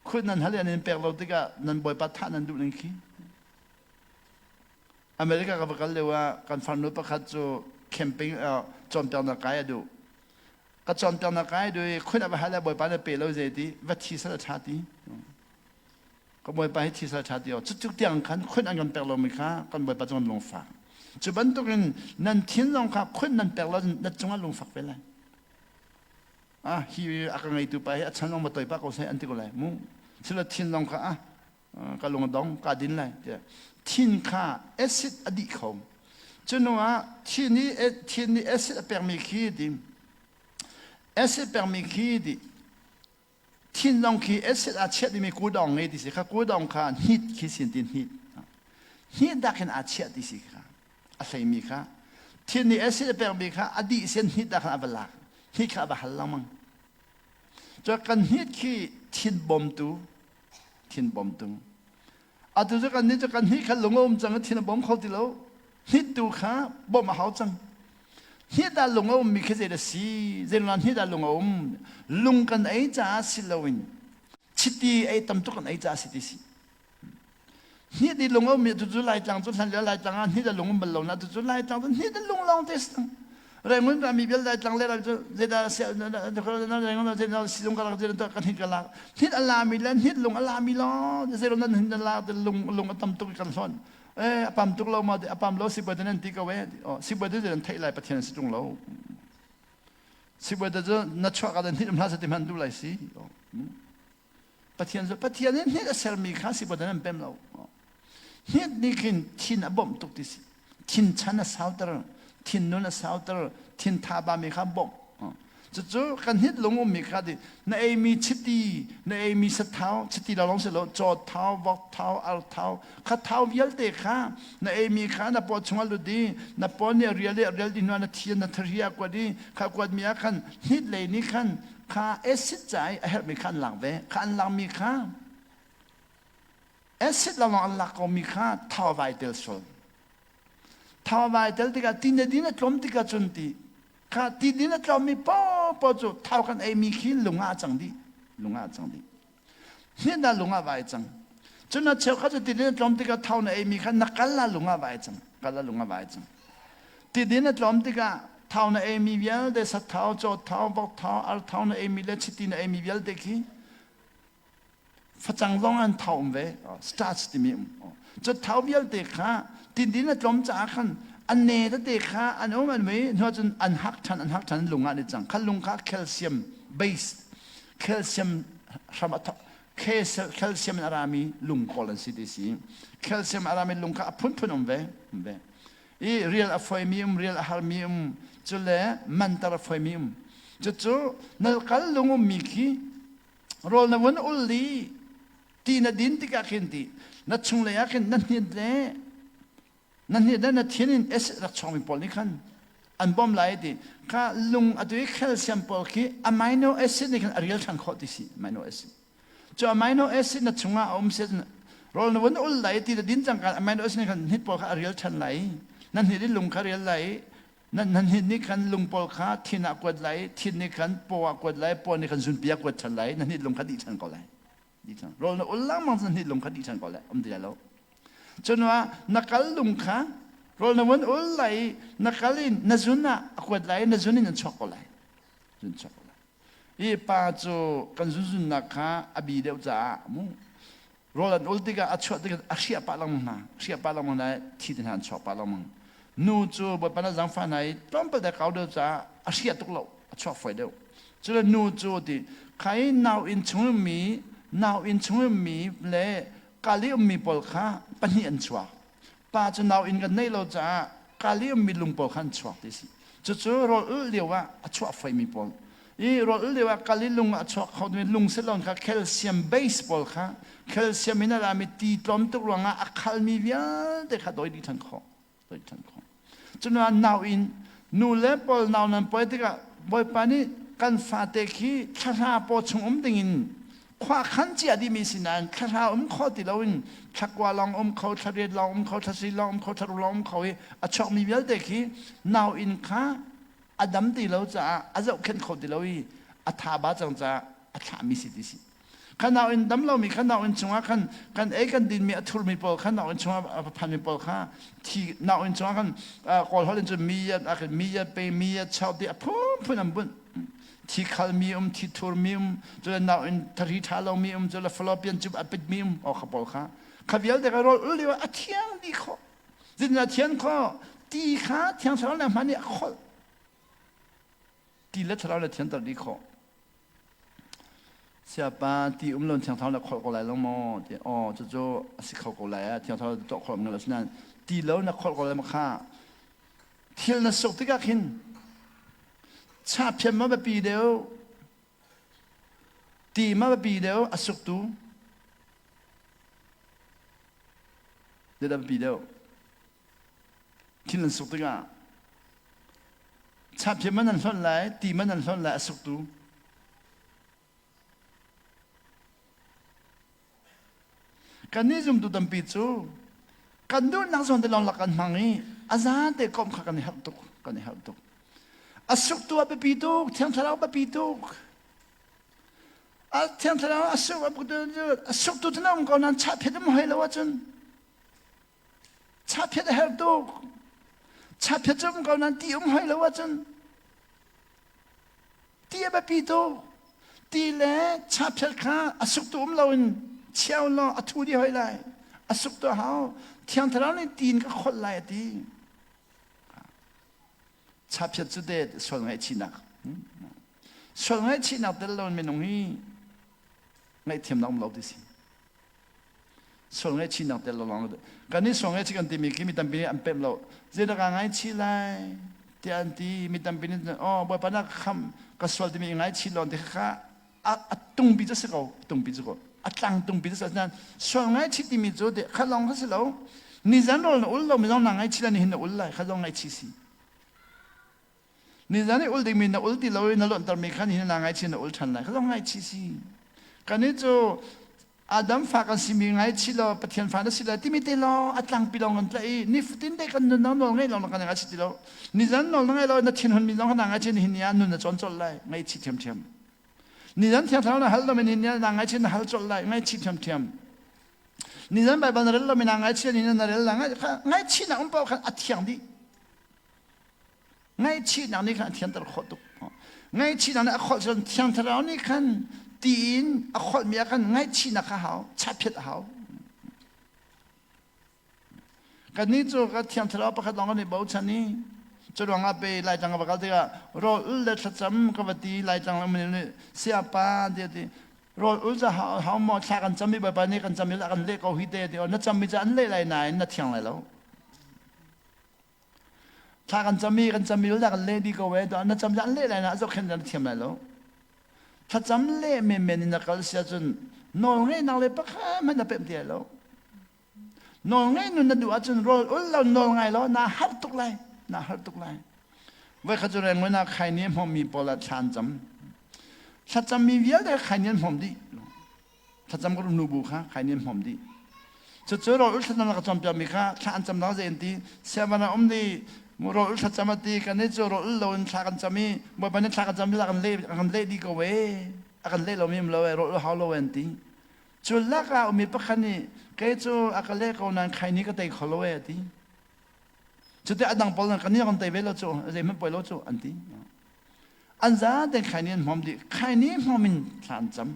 Khunh nan hal i an in pek lo tikah nan bawipa thah nan duh ning khi. America ka va kal lio ah kan farnu pakhat cu camping cawnpiaknak kai a duh. Ka cawnpiaknak kai a duh i khunh a va hal i bawipa na pe lo zei ti va thi sal a ṭha ti. Ka bawipa hi thi sal a ṭha ti cutuk tiang khan khunh an kan pek lomi kha kan bawipa cu kan lungfak. Cu bantukin nan thin zong kha khunh nan pek lo na cungah lungfak ve lai. Ah hi a ka ngeitu pa hi a chan zong va toi pah ko seh an ti ko lai mu. Sila thin zong kha ah ka lung a dong ka din lai tiah thin kha acid a dih kho cu ah thin i thin nih acid a pekmi khi ti acid pekmi khi ti thin zong khi acid a chiah dimi kudawng ngei ti si kha kudawng kha hnit khi sin ti hnit hnit dak hin aa chiah ti si kha a hleimi kha thin nih acid a pekmi kha a dih sin hnit dak khan a va lak hnit kha a va hal lengmang cu kan hnit khi thin bawmtu thin bawmtu atu cu kan nih cu kan hnih kha lung a um cang i thin a bawm kho ti lo hnit tu kha bawmh a hau cang hnit ah lung a ummi khi zei dah si zeiruang hnit ah lung a um lung kan ei caah si loin chiti ei tam tuk kan ei caah si ti si Hnit i lung a ummi tu cu Laitlang cu hlan lio Laitlang ah hnit a lung um bal lo na tu cu Laitlang cu hnit a lung lawng te si Rangoon rami vial Laitlang le ram cu zeidah zeidah silung ka rak zeidah kan hnit ka lak hnit a lami le hnit lung a lami lawng zeidah nan hnit a lak lung lung a tam tuk kan hlon eh a pam tuk lo ma a pam lo sibawi te nan ti ko eh sibawi te nan theih lai Pathian si tung lo sibawi te cu na chuak ah hnit um hlah sa ti hman duh lai si Pathian cu Pathian nih hnit a sermi kha si an pem lo. Hnit nih khin thin a bawmh tuk ti si. Thin chan a sauter, thin nun a sauter, thin tha bami kha bawmh. Cucu kan hnit lung ummi kha ti na eimi chiti, na eimi sathau, chiti lo lawng si lo, caw thau, vok thau, ar thau, kha thau vialte kha na eimi kha na paw chungah lut i na paw nih a rial i a rial dih hnuah na thi na thari a kuat i kha kuatmi ah khan hnit lei nih khan kha acid ca i a herhmi kha an lak ve kha an lakmi kha acid lawnglawng an lak komi kha thau vai tel sual thau vai tel tikah ti na din a tlawm tikah cun ti kha ti din a tlawmmi paohpaoh cu thau kan eimi khi lung ah a cang dih lung ah a cang dih Hnin ah lung ah vai cang. Cun a cheukhat cu tidin a tlawm tikah thau na eimi kha na kal ah lung ah vai cang. Kal ah lung ah vai cang. Tidin a tlawm tikah thau na eimi vialte sathau, cawthau, vokthau, arthau na eimi le chiti na eimi vialte khi facang zong an thau um ve. Starch timi um. Cu thau vialte kha tidin a tlawm caah khan an ne tete kha an um an mui hnu cun an hak ṭhan an hak ṭhan lung ah an i cang. Kha lung kha calcium base calcium hram a thok calcium in a rami lung pawl an si ti si calcium a rami lung kha a phunphun um ve um ve i rial a foimi um rial a harmi um cule mantar a foimi um cucu na kal lung ummi khi rawl na vun ul i ti na din tikah khin ti na chunglei ah khin na hnit le Na hnit le na thin in acid rak chuakmi pawl nih khan an bawm lai ti kha lung atu i calcium pawl khi amino acid nih khan a rial ṭhan khawh ti si amino acid cu amino acid na chungah a um si rawl na vun ul lai ti na din cang kan amino acid nih khan hnit pawl kha a rial ṭhan lai na hnit i lung kha rial lai na na hnit nih khan lung pawl kha thin ah kuat lai thin nih khan paw ah kuat lai paw nih khan zunpi ah kuat ṭhan lai na hnit lung kha dih ṭhan ko lai dih ṭhan rawl na ul lengmang cun hnit lung kha dih ṭhan ko lai um ti lai lo Cun ah na kal lung kha rawl na vun ul lai i na kal in na zun ah a kuat lai i na zun in an chuak ko lai. Zun chuak ko lai. I pa cu kan zunzunnak kha a bi deuh caah mu rawl an ul tikah a chuah tikah a hriah pah lengmang hna hriah pah lengmang hna thi te hna an chuak pah lengmang nu cu Bawipa na zaangfah hna i tlawmpal te kau deuh caah a hriah tuk lo a chuak fawi deuh cule nu cu ti khai nau inn chung mi nau inn chung mi le Kali ummi pawl kha pahnih an chuak. Pa cu nau inn kan neih lo caah Kali ummi lung pawl kha an chuak ti si. Cucu rawl ulh lio ah a chuah foimi pawl. I rawl ulh lio ah Kali lung a chuak kho mi lung silon kha calcium base pawl kha calcium in a rami ti tlawm tuk ruangah a khalmi vialte kha doi dih ṭhan khawh. Doi ṭhan khawh. Cun nau inn nu le pawl nau nan pawi tikah Bawipa nih kan fate khi thlahra paw chung um dingin Khua khan cia dihmi si nain thlahra um kho ti loin thlakua lawng um kho, thlariat lawng um kho, thlasi lawng um kho, thlaruk lawng um kho i a chuakmi vialte khi nauinn kha a dam ti lo caah a zohkhenh kho ti lo i a tha ba cang caah a thlahmi si ti si. Kha nauinn dam lomi kha nauinn chungah khan kan ei kan dinmi a thurmi pawl kha nauinn chungah a phanmi pawl kha thi nauinn chungah khan Kawl holh in cun mi yat mi yat pe mi yat chau ti a phunphun an bunh. Thi khalmi um, thi thurmi um, cun nauinn thari ṭha lomi um, cun fallopian tube a pitmi um, aw kha pawl kha. Kha vialte kha rawl ul lio a thiang dih khawh. Zeitindah thian khawh? Ti kha Thiang Thlarau le hman i a kholh. Ti le Thlarau le thianter dih khawh. Siapa ti um lo Thiang Thlarau le kholh ko lai lo maw? Ti aw cucu a si kho ko lai ah Thiang Thlarau tuah khawh lo asinain ti lo na kholh ko lai ma kha thil na suk tikah khin chahphiam ma biapi deuh ti ma biapi deuh a suktu zeidah biapi deuh thil nan suk tikah chahphiam man nan hlonh lai ti man nan hlonh lai a suktu Kannih zumtu tampi cu kan duhnak zawn te lawng lak kan hmang i a zate komh kha kan i harh tuk kan i harh tuk. A suktu a biapi tuk, Thiang Thlarau biapi tuk. A Thiang Thlarau a suk a suktu cu na um ko nain chahphiat um hoi lo ahcun chahphiat a herh tuk. Chahphiat cu um ko nain ti um hoi lo ahcun Ti a biapi tuk. Ti le chaphiat kha a suktu um loin chiao law a thu dih hoi lai. A suktu a hau. Thiang Thlarau nih ti in ka kholh lai a ti. Chaphiat cu te sual ngaihchihnak. Sual ngaihchihnak tel loin minung hi ngaihthiamnak um lo ti si. Sual ngaihchihnak tel lo lawng kan nih sual ngaihchih kan timi khi mi tampi nih an pemh lo. Zeidah kaa ngaichih lai tiah an ti. Mi tampi nih oh Bawipa na ka khamh ka sual timi i ngaichih lawn ti kha a tungpi cu si ko tungpi cu ko a tlang tungpi cu si nain sual ngaihchih timi cu te kha lawng kha si lo. Nizan rawl na ul lo mi zong naa ngaichih lai nihin na ul lai kha zong ngaihchih si. Nizan i ul dingmi na ul ti lo i na lonhtermi kha nihin na ngaihchih na ul ṭhan lai. Kha zong ngaihchih si. Kannih cu Adam fa kan simi ngaihchih law Pathian fa na si lai timi te lawng a tlangpi lawng kan tlaih i nifatin te kan nunnak nawl ngeih lawng kan ngaihchih ti lo. Nizan nawl na ngeih lo na thinhun mi zong kha naa ngaihchih nihin ni ah nun na cawn colh lai. Ngaihchih ṭhiamṭhiam. Nizan Thiang Thlarau na hal lo mi nihin ni ah naa ngaihchih na hal colh lai. Ngaihchih ṭhiamṭhiam. Nizan Baibal na rel lo mi naa ngaihchih ni na rel la ngaihchihnak um paoh khan a thiang dih. Ngaihchihnak nih khan a thianter khawh tuk. Ngaihchihnak nih a kholh cun Thiang Thlarau nih khan tiin a kholhmi ah khan ngaihchihnak kha hau, chaphiat a hau. Kannih cu ka Thiang Thlarau pakhat lawng kan i bochan i cu ruangah pe Laitlang ka va kal tikah rawl ul le thlacam ka va ti Laitlang le um nih sayapa tiah ti rawl ul ca hau maw thla kan cam i Bawipa nih kan cam i a kan leh ko hi te ti na cammi cu an leh lai nain na thiang lai lo. Thla kan cam i kan cam i dah kan leh dih ko e na cam an leh lai na zohkhenh na thiam lai lo. Thlacam leh menmen in na kal si ahcun nawl ngeihnak le pakhat hmanh na pemh ti lai lo. Nawl ngeih nun na duh ahcun rawl ul lo nawl ngai lo naa harh tuk lai. Naa harh tuk lai. Voikhat cu Rangoon ah khaini a hmawmmi pawl ah thla an cam. Thlacammi vialte khaini an hmawm dih. Thlacam ka nu bu kha khaini an hmawm dih. Cucu rawl ul thlacam ka cawnpiakmi kha thla an cam dang zei an ti. Siavan ah um di rawl ul thlacam a ti kan i cu rawl ul lo in thla kan cam i Bawipa nih thla kan cam i a kan leh a kan leh dih ko e. A kan leh lomi um lo e rawl ul hau lo e an ti. Cu lakah ummi pakhat nih kei cu a ka leh ko nain khaini ka tei kho lo e a ti. Cuti a dang pawl kan nih kan tei ve lo cu zeihmanh poi lo cu an ti. An zaten khaini an hmawm dih. Khaini hmawm in thla an cam.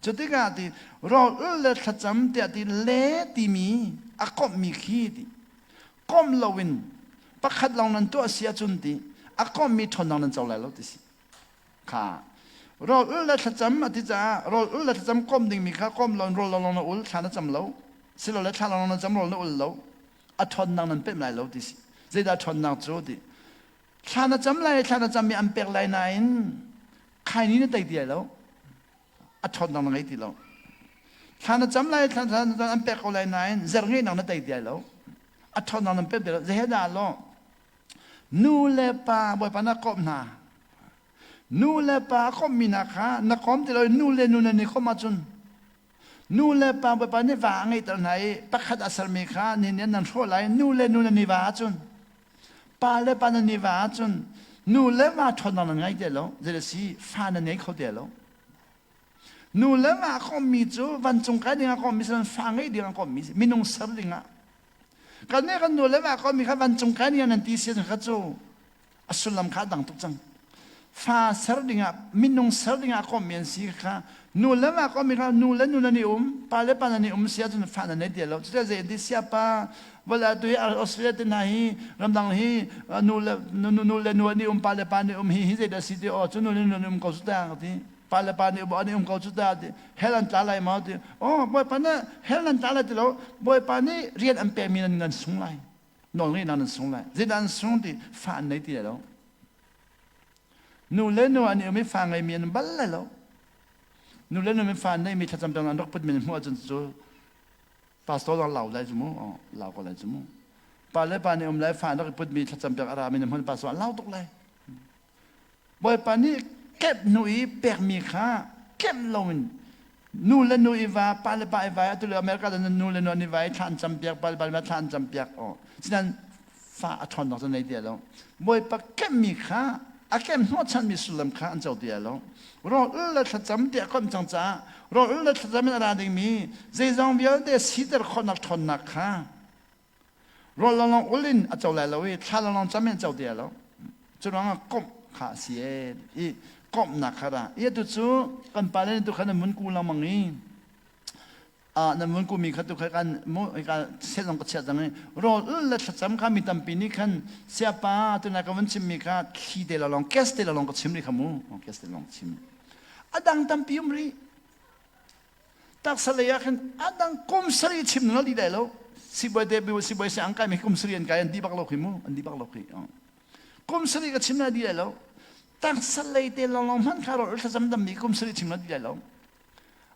Cu tikah ti rawl ul le thlacam tiah ti le timi a komhmi khi ti komh loin pakhat lawng nan tuah si ahcun ti a komhmi ṭhawnnak nan co lai lo ti si. Kha rawl ul le thlacam a ti caah rawl ul le thlacam komh dingmi kha komh loin rawl lawng na ul thla na cam lo silole thla lawng na cam rawl na ul lo a ṭhawnnak nan pemh lai lo ti si. Zeidah ṭhawnnak cu ti Thla na cam lai, thla na cam i an pek lai nain khaini na tei ti lai lo. A ṭhawnnak na ngei ti lo. Thla na cam lai, thla na cam an pek ko lai nain zer ngeihnak na tei ti lai lo. A ṭhawnnak nan pek ti lo. Zehe law nu le pa Bawipa na komh hna. Nu le pa a komhmi hna kha na kom ti lo i nu le nu nan i komh ahcun. Nu le pa Bawipa nih va a ngeihter hna i pakhat a sermi kha ni nih nan hrawh lai. Nu le nu nan i va ahcun, pa le pa nan i va ahcun, nu le va ṭhawnnak nan ngei ti lo. Zei si fa nan ngei kho ti lo. Nu le va kommi cu vancung kai ding ah kommi si fa ngei ding ah kommi si minung ser ding ah. Kan nih kan nu le va kommi kha vancung kai ding ah nan ti si kha cu a sullam kha a dang tuk cang. Fa ser dingah minung ser dingah kommi an si kha nu le va kommi kha nu le nu nan i um pa le pa nan i um si ahcun fa nan nei ti lo. Cuticun zei an ti siapa vawlei tu hi Australia te hna hi ramdang hi nu le nu le nu an i um pa le pa an i um hi hi zeidah si ti aw cu nu le nu an um ko cu ta ti pa le pa nih an i um ko cu ta ti hell an tla lai maw ti oh bawipa nih hell nan tla lai ti lo bawipa nih rian an pekmi nan nan sung lai nawl ngeihnak nan sung lai zeidah an sung ti fa an nei ti lai lo nu le nu an i um i fa ngeimi an bal lai lo nu le nu mi fa neimi thlacam peng an rak put min hmuh ahcun cu pastor zong lau lai cu mu lau ko lai cu mu pa le pa nih um lai fa an rak i putmi thlacam pek a ra mi na hmun pastor an lau tuk lai Bawipa nih kemh hnu i pekmi kha kemh loin nu le nu i va, pa le pa i va, atu le America le nu le nu an i va i thla an campiak, pa le pa le thla an campiak. Oh. Sinan fa a ṭhawnnak cu nei ti lo. Bawipa kemhmi kha a kem hnawhchanmi sullam kha an co ti lo. Rawl le thlacam tiah komh cang caah rawl le thlacam in a ra dingmi zeizong vialte siter khawhnak ṭhawnnak kha Rawl lawnglawng ul in a co lai lo i thla lawnglawng cam in a co ti lai lo. Cu ruangah komh kha a si ee i komhnak kha ra. I atu cu kan pale nih tu kha nan vun ku lengmang i nan vun ku mi kha tu kha kan mu ka set zong ka chiah cang i rawl ul le thlacam kha mi tampi nih khan siapa tunai ka vun chimmi kha thli te lawnglawng kes te lawnglawng ka chim rih kha mu kes te lawng chim. A dang tampi um rih. Taksa lei ah khin a dang kum sarih chim na dih lai lo. Sibawi te sibawi si ang kai mi kum sarih an kai an di bak lo khi mu an di bak lo khi. Kum sarih ka chim na di lai lo. Taksa lei te long long hman kha ro thlacam dam mi kum sarih chim na di lai lo.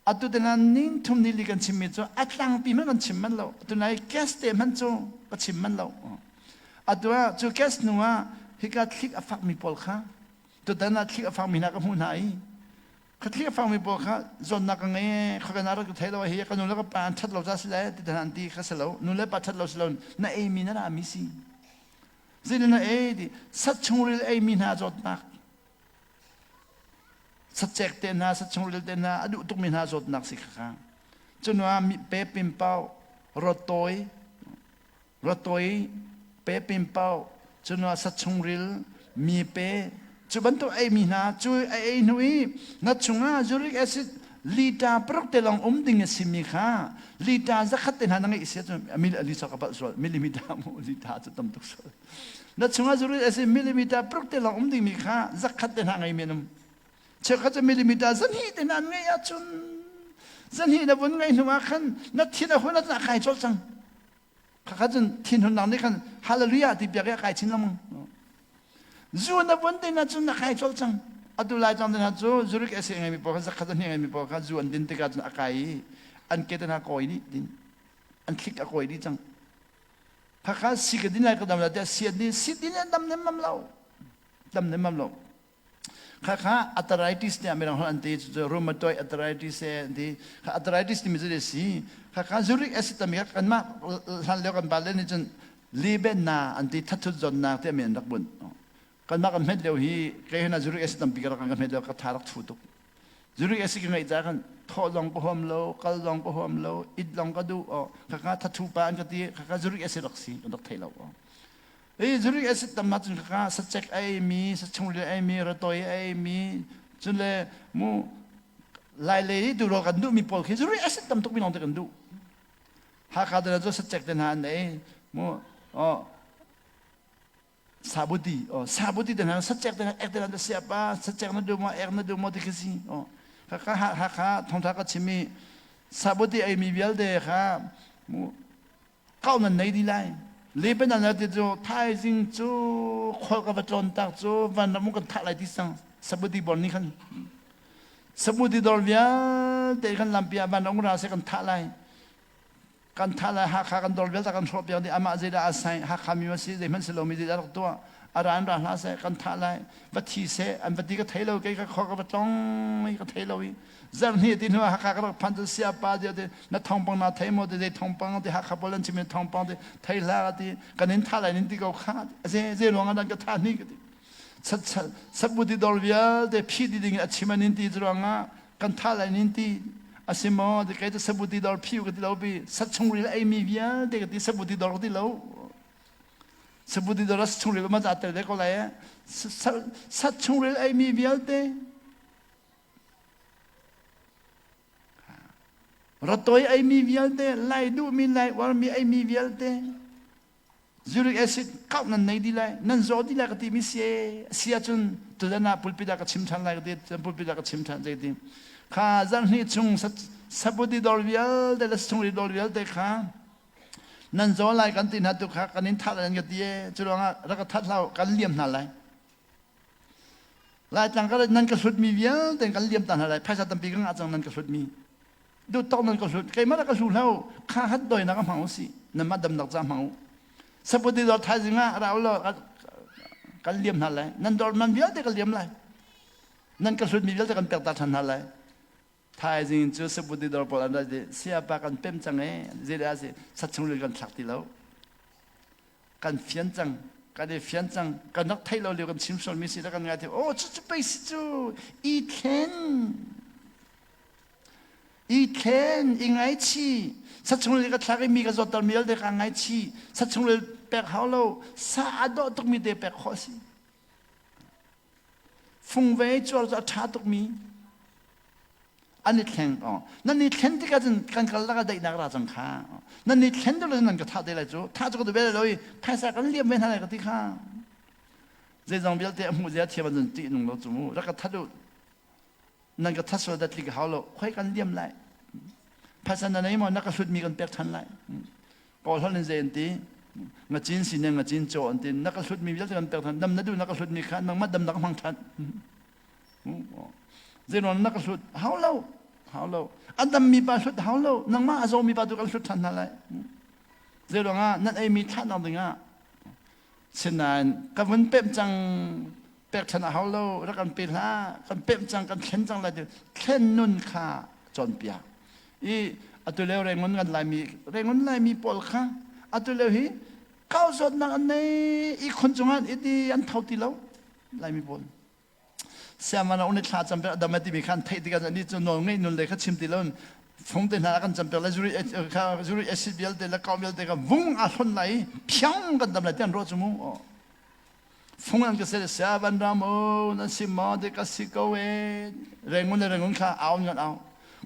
Atu te nan ning thum ni li kan chim mi cu a tlangpi man kan chim man lo. Atu nai gas te man cu ka chim man lo. Atu ah cu gas hnu ah hika thlik a fak mi pawl kha tutan ah thlik a fak mi hna ka hmuh hna i Khathli a fangmi pawl kha zawnnak ka ngei kha ka rak thei lo hi ka nu le ka pa an ṭhat lo ca si lai ti an ti kha si lo nu le pa ṭhat lo si lo na ei mi na ra mi si zin na ei ti sat chungril ei mi hna zawtnak sacek te hna sat chungril te hna a duh tuk mi hna zawtnak si kha kha cunua mi pe pim pau rawtawi rawtawi pe pimpau cun sachungril mi pe cu bantuk ei mi hna cu a ei hnu i na chungah uric acid lita paruk te lawng um ding a simi kha lita zakhat te hna na ngeih si ahcun mil ali ka palh sual millimeter mu lita cu tam tuk sual na chungah uric acid millimeter paruk te lawng um ding mi kha zakhat te hna ngei men um cheukhat cu millimeter zahnih te hna an ngeih ahcun zahnih na vun ngeih hnu ah khan na thin a hun a kai colh cang Khakha cun thinhunnak nih khan hallelujah ti piak i a kai chin lengmang. Zu na vun te na cun na kai colh cang. Atu lai cang te hna cu zurich acid ngeimi pawl kha zakhat a hnih ngeimi pawl kha zu an din tikah cun a kai i an ke te hna kawi dih din. An thlik a kawi dih cang. Khakha si ka din lai ka dam lai tiah si an din si din an dam nemmam lo. Dam nemmam lo. Khakha arthritis tiah mirang holh an ti cu rheumatoid arthritis an ti. Kha arthritis timi cu si. Khakha uric acid tami kha kanmah hlan lio kan pale nih cun libenna an ti thathut zawtnak tiah mi an rak bunh. Kanmah kan hmet lio hi kei hna uric acid tampi ka rak kan hmet lio ka tha rak thu tuk. Uric acid ka ngeih caah khan thawh zong ka huam lo, kal zong ka huam lo, it zong ka duh. Khakha thathu pa an ka ti. Khakha uric acid rak si kan rak thei lo. Hi zuri a sit tam ahcun kha sacek a eimi, sachungril a eimi, rawtoi a eimi, cun le mu lai lei i turawl kan duhmi pawl khi zuri a sit tam tukmi lawng te kan duh. Hakha te cu sacek te hna an ei, mu oh sabuti oh sabuti te hna sacek te hna ek te hna siapa sacek na duh maw ek na duh maw ti khi si oh kha Hakha thongtha ka chimmi sabuti eimi vialte kha mu kau nan nei dih lai Lebanon ah ti cu thaizing cu khual ka va tlawn tak cu vanram kan thah lai ti sang sabuti bor nih khan sabuti dor vialte khan lampi ah vanram ra se kan thah lai kan thah lai Hakha kan dor vialte kan hrawh piak dih amah zeidah a sai Hakha mi ma si zeihmanh si lomi zeidah rak tuah. A ra in ra hlah seh, kan thah lai. Va thi seh, an va ti ka thei lo, kei ka khua ka va tlong i ka thei lo i. Zarhhnih ti hnu ah Hakha ka rak phan cu siapa ti ti na thawngpang na thei maw ti zei thawngpang ti Hakha pawl an chim thawngpang ti thei hlah ti kan in thah lai nin ti ko kha ze ze ruang ah dan ka thah hni ka ti sabuti dawr vialte phi di ding a chim an in ti ruangah kan thah lai nin ti a si maw ti kei cu sabuti dawr phi ka ti lo pi sat chungril ei mi vialte ka ti sabuti dawr ka ti lo sabuti dawr sat chungril ma za tel ve ko lai sat chungril ei mi vialte Ratoi eimi vialte, lai duhmi, lai uarmi eimi vialte, uric acid kauh nan nei dih lai, nan zaw dih lai ka timi si si ahcun tutan ah pulpit ah ka chim ṭhan lai ka ti, pulpit ah ka chim ṭhan zei ti. Kha zarhhnih chung sabuti dawr vialte le chungri dawr vialte kha nan zaw lai kan ti hna tu kha kan in thah lai nan ka ti e cu ruangah rak ka that hlah kan liam hna lai. Laitlang ka nan ka hlutmi vialte kan liam ta hna lai. Phaisa tampi ka ngah cang nan ka hlutmi. Duh tawk nan ka hlut. Keimah rak ka hlu hlah Kha hat doinak a hmang usih. Nanmah damnak ca hmang u. Sapoti dawr thaizing ah ra ulaw kan liam hna lai. Nan dawr man vialte ka liam lai. Nan ka hlutmi vialte kan pek ta ṭhan hna lai. Thaizing cu sabuti dawr pawl an ra ti siapa kan pem cang ee. Zeidah a si? Sachung kan thlak ti lo. Kan fian cang kan i fian cang kan rak theih lo lio kan chim sualmi si kan ngai thiam oh cucu pei si cu i thlen i thlen i ngaichi sachung le ka thlak i mi ka zawtter mi vialte ka ngaichi sachung le pek hau lo sa a dawh tukmi te pek khawh si fungvei cuar cu a ṭha tukmi An i thleng. Nan i thlen tikah cun kan kal lakah daihnak ra cang kha. Nan i thlen deuh nan ka thah te lai cu. Thah cu ka duh ve lo i phaisa kan liam ve hna lai ka ti kha. Zeizong vialte a hmuh zia thiam ahcun ṭih nung lo cu mu. Rak ka that u. Nan ka that sual dat tlik hau lo. Khoi kan liam lai. Phaisa na nei maw na ka hlutmi kan pek ṭhan lai. Kawl holh in zei an ti? Ngacin si ne ngacin caw an ti. Na ka hlutmi vialte kan pek ṭhan. Dam na duh na ka hlutmi kha nangmah dam na ka hmang ṭhan. Zeiruang na ka hlut hau lo hau lo a dammi pa hlut hau lo nangmah a zawmi pa tu kan hlut ṭhan hna lai zeiruang ah nan eimi thlahnak dingah sinain ka vun pemh cang pek ṭhan a hau lo rak kan pe hlah kan pemh cang kan thlen cang lai ti thlen nun kha cawnpiak i atu lio Rangoon kan laimi Rangoon laimi pawl kha atu lio hi kau zawtnak an nei i khun cungah an it i an tho ti lo laimi pawl Siangman ah thla cam pek dam timi kha an theih tikah ni cu nawl ngeih nun le kha chim ti lo fung te hna kan cam pek le zuri kha zuri acid vialte le kau vialte kha vung a hlon lai phiang kan dam lai ti an ruah cu mu fung an ka se sia van ram o nan si ma de ka si ko e rengun le rengun kha au ngan au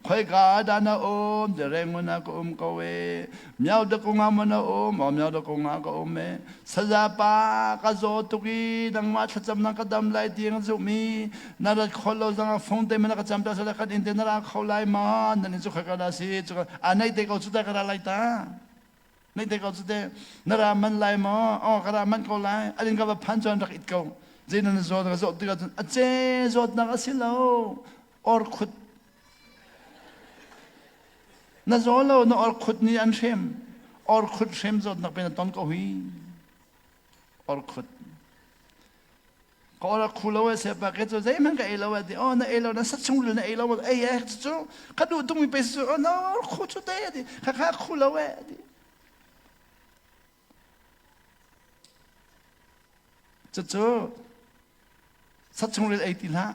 Khoika dah na um? Ti Rangoon ah ka um ko e. Miao da kung ah maw na um? Aw miao da kung ah ka um e. Saza pa ka zaw tuk i nangmah thlacam na ka dam lai ti ka zumh i na rat khawh lo zong ah phone te na ka cam ta sala kan inn te na ra kho lai ma? Nan in cu khoika dah si? Cu a nei te ko cu ta ka ra lai ta. Nei te ko cu te na ra man lai maw? Aw ka ra man ko lai. Alin ka va phan chuan rak it ko. Zei nan zaw ka zawt tikah cun a ce zawtnak a si lo. Or khut Na zaw lo na orkhut nih an hrem. Orkhut hrem zawtnak pe na ton ko hi. Orkhut. Ka or a khu lo e sepa ke cu zeihmanh ka ei lo e ti. Oh na ei lo na sa chung na ei lo ei e cu ka duh tung mi pe cu oh na orkhu cu te ti. Kha kha khu lo e ti. Cucu Sachungril ei ti hlah.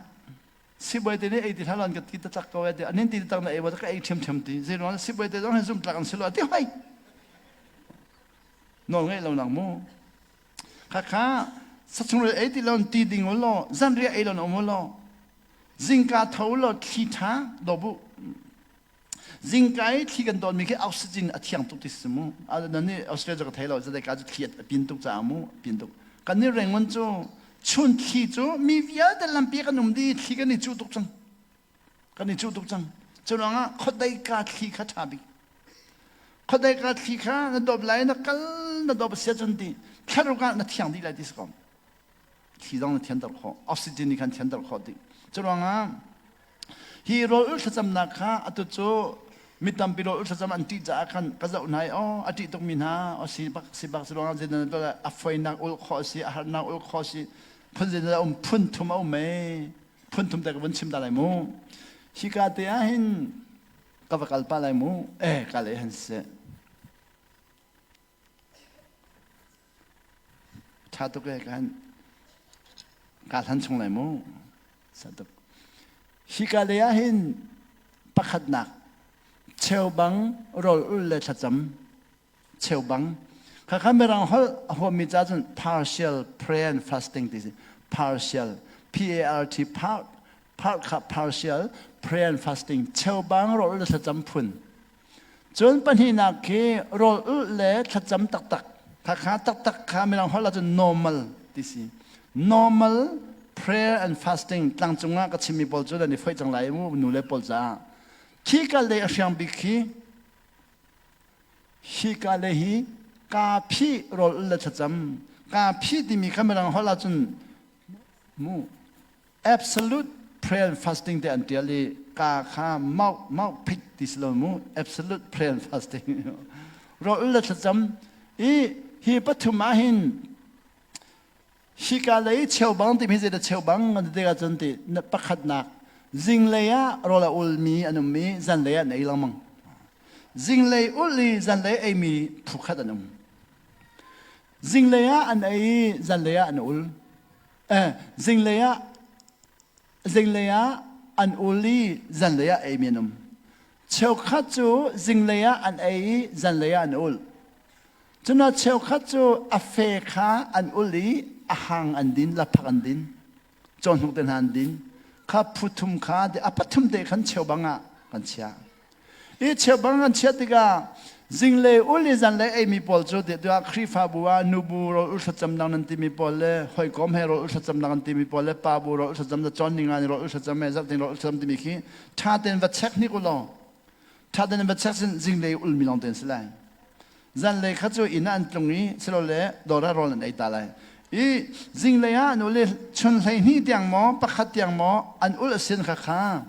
Sibawi te nih ei ti hlah lan ka ti taktak ko e ti. Anin ti tak na ei wa ka ei ṭhiamṭhiam ti. Zeiruang sibawi te zong hi zumtlak an si lo ti hoi. Nawl ngeih lo nak mu. Khakha sachungril ei ti lo ti ding u law zanriah ei lo na um u law zingka tho law thli ṭha do bu Zingka i thli kan tawnmi khi oxygen a thiang tuk ti si mu. Nan nih Australia cu ka thei lo, zadai ka cu thli a pin tuk caah mu, pin tuk. Kan nih Rangoon cu chun thli cu mi vialte lampi kan um dih thli kan i cuh tuk cang. Kan i cuh tuk cang. Cu ruangah khuadei ka thli kha ṭha bik. Khuadei ka thli kha na dawp lai na kal na dawp sia cun ti thlaruk ah na thiang dih lai ti si ko. Thli zong na thianter khawh. Oxygen nih khan thianter khawh dih. Cu ruangah Hi rawl ulh thlacamnak kha atu cu Mi tampi rawl thlacam an ṭih caah khan ka zoh hna i aw a ṭih tukmi hna aw si bak si bak si ruangah zeidah a foinak ul khawh a si a harnak ul khawh a si phun zeidah a um phun thum a um ee phun thum te ka vun chim ta lai mu hika te ah hin ka va kal pa lai mu eh ka le han seh Ṭha tuk ee kan kaa hlan chung lai mu. Sa tuk. Hika lei ah hin pakhatnak cheubang rawl ul le thlacam cheubang khakha mirang holh a huammi ca cun partial prayer and fasting ti si partial P A R T part part kha partial prayer and fasting cheubang rawl ul le thlacam phun Cun pahnihnak khi rawl ulh le thlacam taktak khakha taktak kha mirang holh ahcun normal ti si. Normal prayer and fasting tlangcung ah ka chimmi pawl cu nan i foih cang lai mu nu le pawl caah. Khi ka lei a hriang bik khi hi ka le hi ka phi rawl ulh le thlacam ka phi timi kha mirang holh ahcun mu absolute prayer and fasting te an tial i ka kha mau mau phit ti si lo mu absolute prayer and fasting rawl le thlacam i hi pathum ah hin hika lei cheubang ti mi zei da cheubang an ti tikah cun ti pakhatnak zinglei ah rawl a ulmi an um i zanlei ah an ei lengmang zinglei ul i zanlei eimi phu khat an um zinglei ah an ei i zanlei ah an ul Zinglei ah zinglei ah an ul i zanlei ah eimi an um. Cheukhat cu zinglei ah an ei i zanlei ah an ul. Cun cheukhat cu a fe kha an ul i a hang an din, laphak an din, cawhnuk te hna an din. Kha phu thum kha a pathum te khan cheubang ah kan chiah. I cheubang an chiah tikah zinglei ul i zanlei eimi pawl cu tiah Khrihfabu ah nubu rawl ul thlacam dang nan timi pawl le hawikom he rawl ul thlacam dang an timi pawl le pabu rawl ul thlacam le cawn ninga ni rawl ul thlacam he zarhtin rawl ul thlacam timi khi ṭha tein va check hnik u law ṭha tein va check sin zinglei ulmi lawng tein si lai. Zanlei kha cu inn ah an tlung i silole dawr ah rawl an ei ta lai. I zinglei ah an ul i chun 12 tiang maw pakhat tiang maw an ul a sin kha kha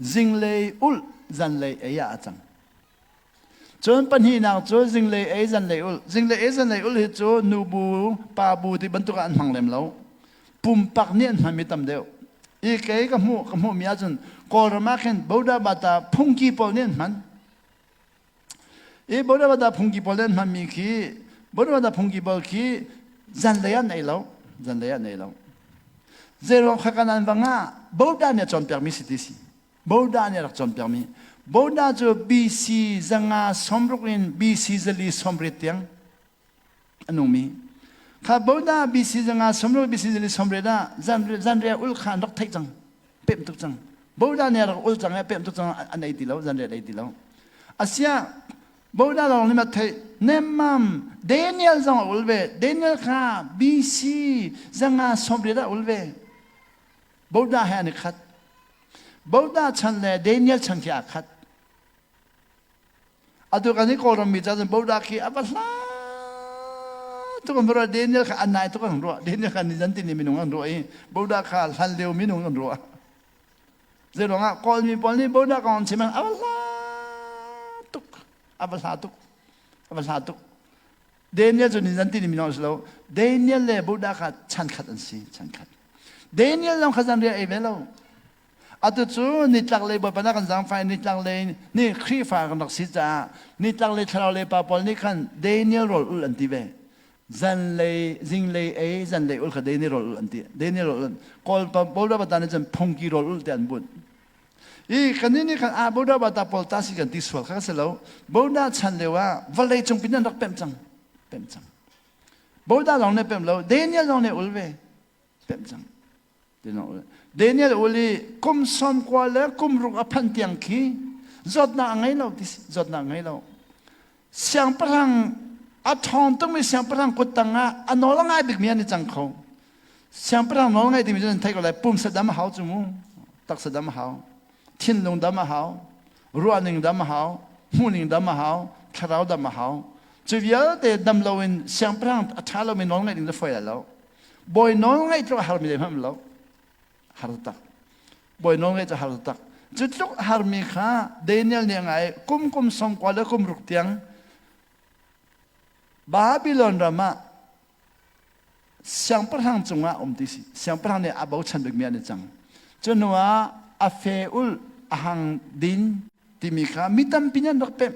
zinglei ulh zanlei ei ah a cang. Cun pahnihnak cu zinglei ei zanlei ulh. Zinglei ei zanlei ulh hi cu nubu pabu ti bantuk ah an hmang lem lo. Pumpak nih an hmanmi tam deuh. I kei ka hmuh ka hmuhmi ahcun Kawlram ah khin Boda Bata phungki pawl nih an hman. I Boda Bata phungki pawl nih an hmanmi khi Boda Bata phungki pawl khi zanlei ah an ei lo. Zanlei ah an ei lo. Zeiruang kha kan an va ngah? Boda nih a cawnpiakmi si ti si. Boda nih a rak cawnpiakmi. Boda cu BC 560 in BC 480 tiang a nungmi. Kha Boda BC 560 BC 480 ah zanriah ul kha an rak theih cang. Pem tuk cang. Boda nih a rak ul cang i pem tuk cang an ei ti lo, zanriah ei ti lo. Asiah Boda lawng nih ma theih nemmam Daniel zong a ul ve. Daniel kha BC 580 ah ul ve. Boda he an i khat. Boda chan le Daniel chan khi aa khat. Atu kan i Kawlram mi ca cun Boda khi a va hla tuk an ruah Daniel kha an nai tuk an ruah Daniel kha ni zan tini minung an ruah i Boda kha hlan lio minung an ruah. Zeiruangah Kawlmi pawl nih Boda kong an chim a va hla tuk a va hla tuk a va hla tuk Daniel cu ni zan tini minung a si lo Daniel le Buddha kha chan khat an si chan khat Daniel zong kha zanriah ei ve lo atu cu nitlak lei bawipa na kan zaangfah nitlak lei nih Khrihfa kan rak si caah nitlak lei thlarau lei pa pawl nih khan Daniel rawl ul an ti ve zanlei zinglei ei zanlei ul kha deni rawl ul an ti deni rawl ul kawl pa bawlra bata nih cun phungki rawl ul te an bunh i kan nih khan a bawlra bata pawl ta si kan ti sual kha si lo bawlra chan lio ah vawlei cung pin an rak pemh cang pemh cang bawlra lawng nih pemh lo Daniel lawng nih ul ve pemh cang Daniel ul i kum 90 le kum ruk a phanh tiang khi zawtnak a ngei lo ti zawtnak a ngei lo siangpahrang a ṭhawng tukmi siangpahrang kut tangah a nawl a ngai bikmi an i cang kho siangpahrang nawl ngai timi cu nan theih ko lai pumsa dam a hau cu mu taksa dam a hau thinlung dam a hau ruahning dam a hau hmuhning dam a hau thlarau dam a hau cu vialte dam loin siangpahrang a ṭha lomi nawl ngaih ding cu fawi lai lo Bawi nawl ngaih tluk a harmi zeihmanh lo. Har tak. Bawi nawl ngaih cu har tak. Cu tluk harmi kha Daniel nih a ngai kum kum 90 le kum ruk tiang Babylon ram ah siangpahrang cungah um ti si. Siangpahrang nih a bochan bikmi an i cang. Cu hnu ah a fe ul a hang din timi kha mi tampi nih an rak pemh.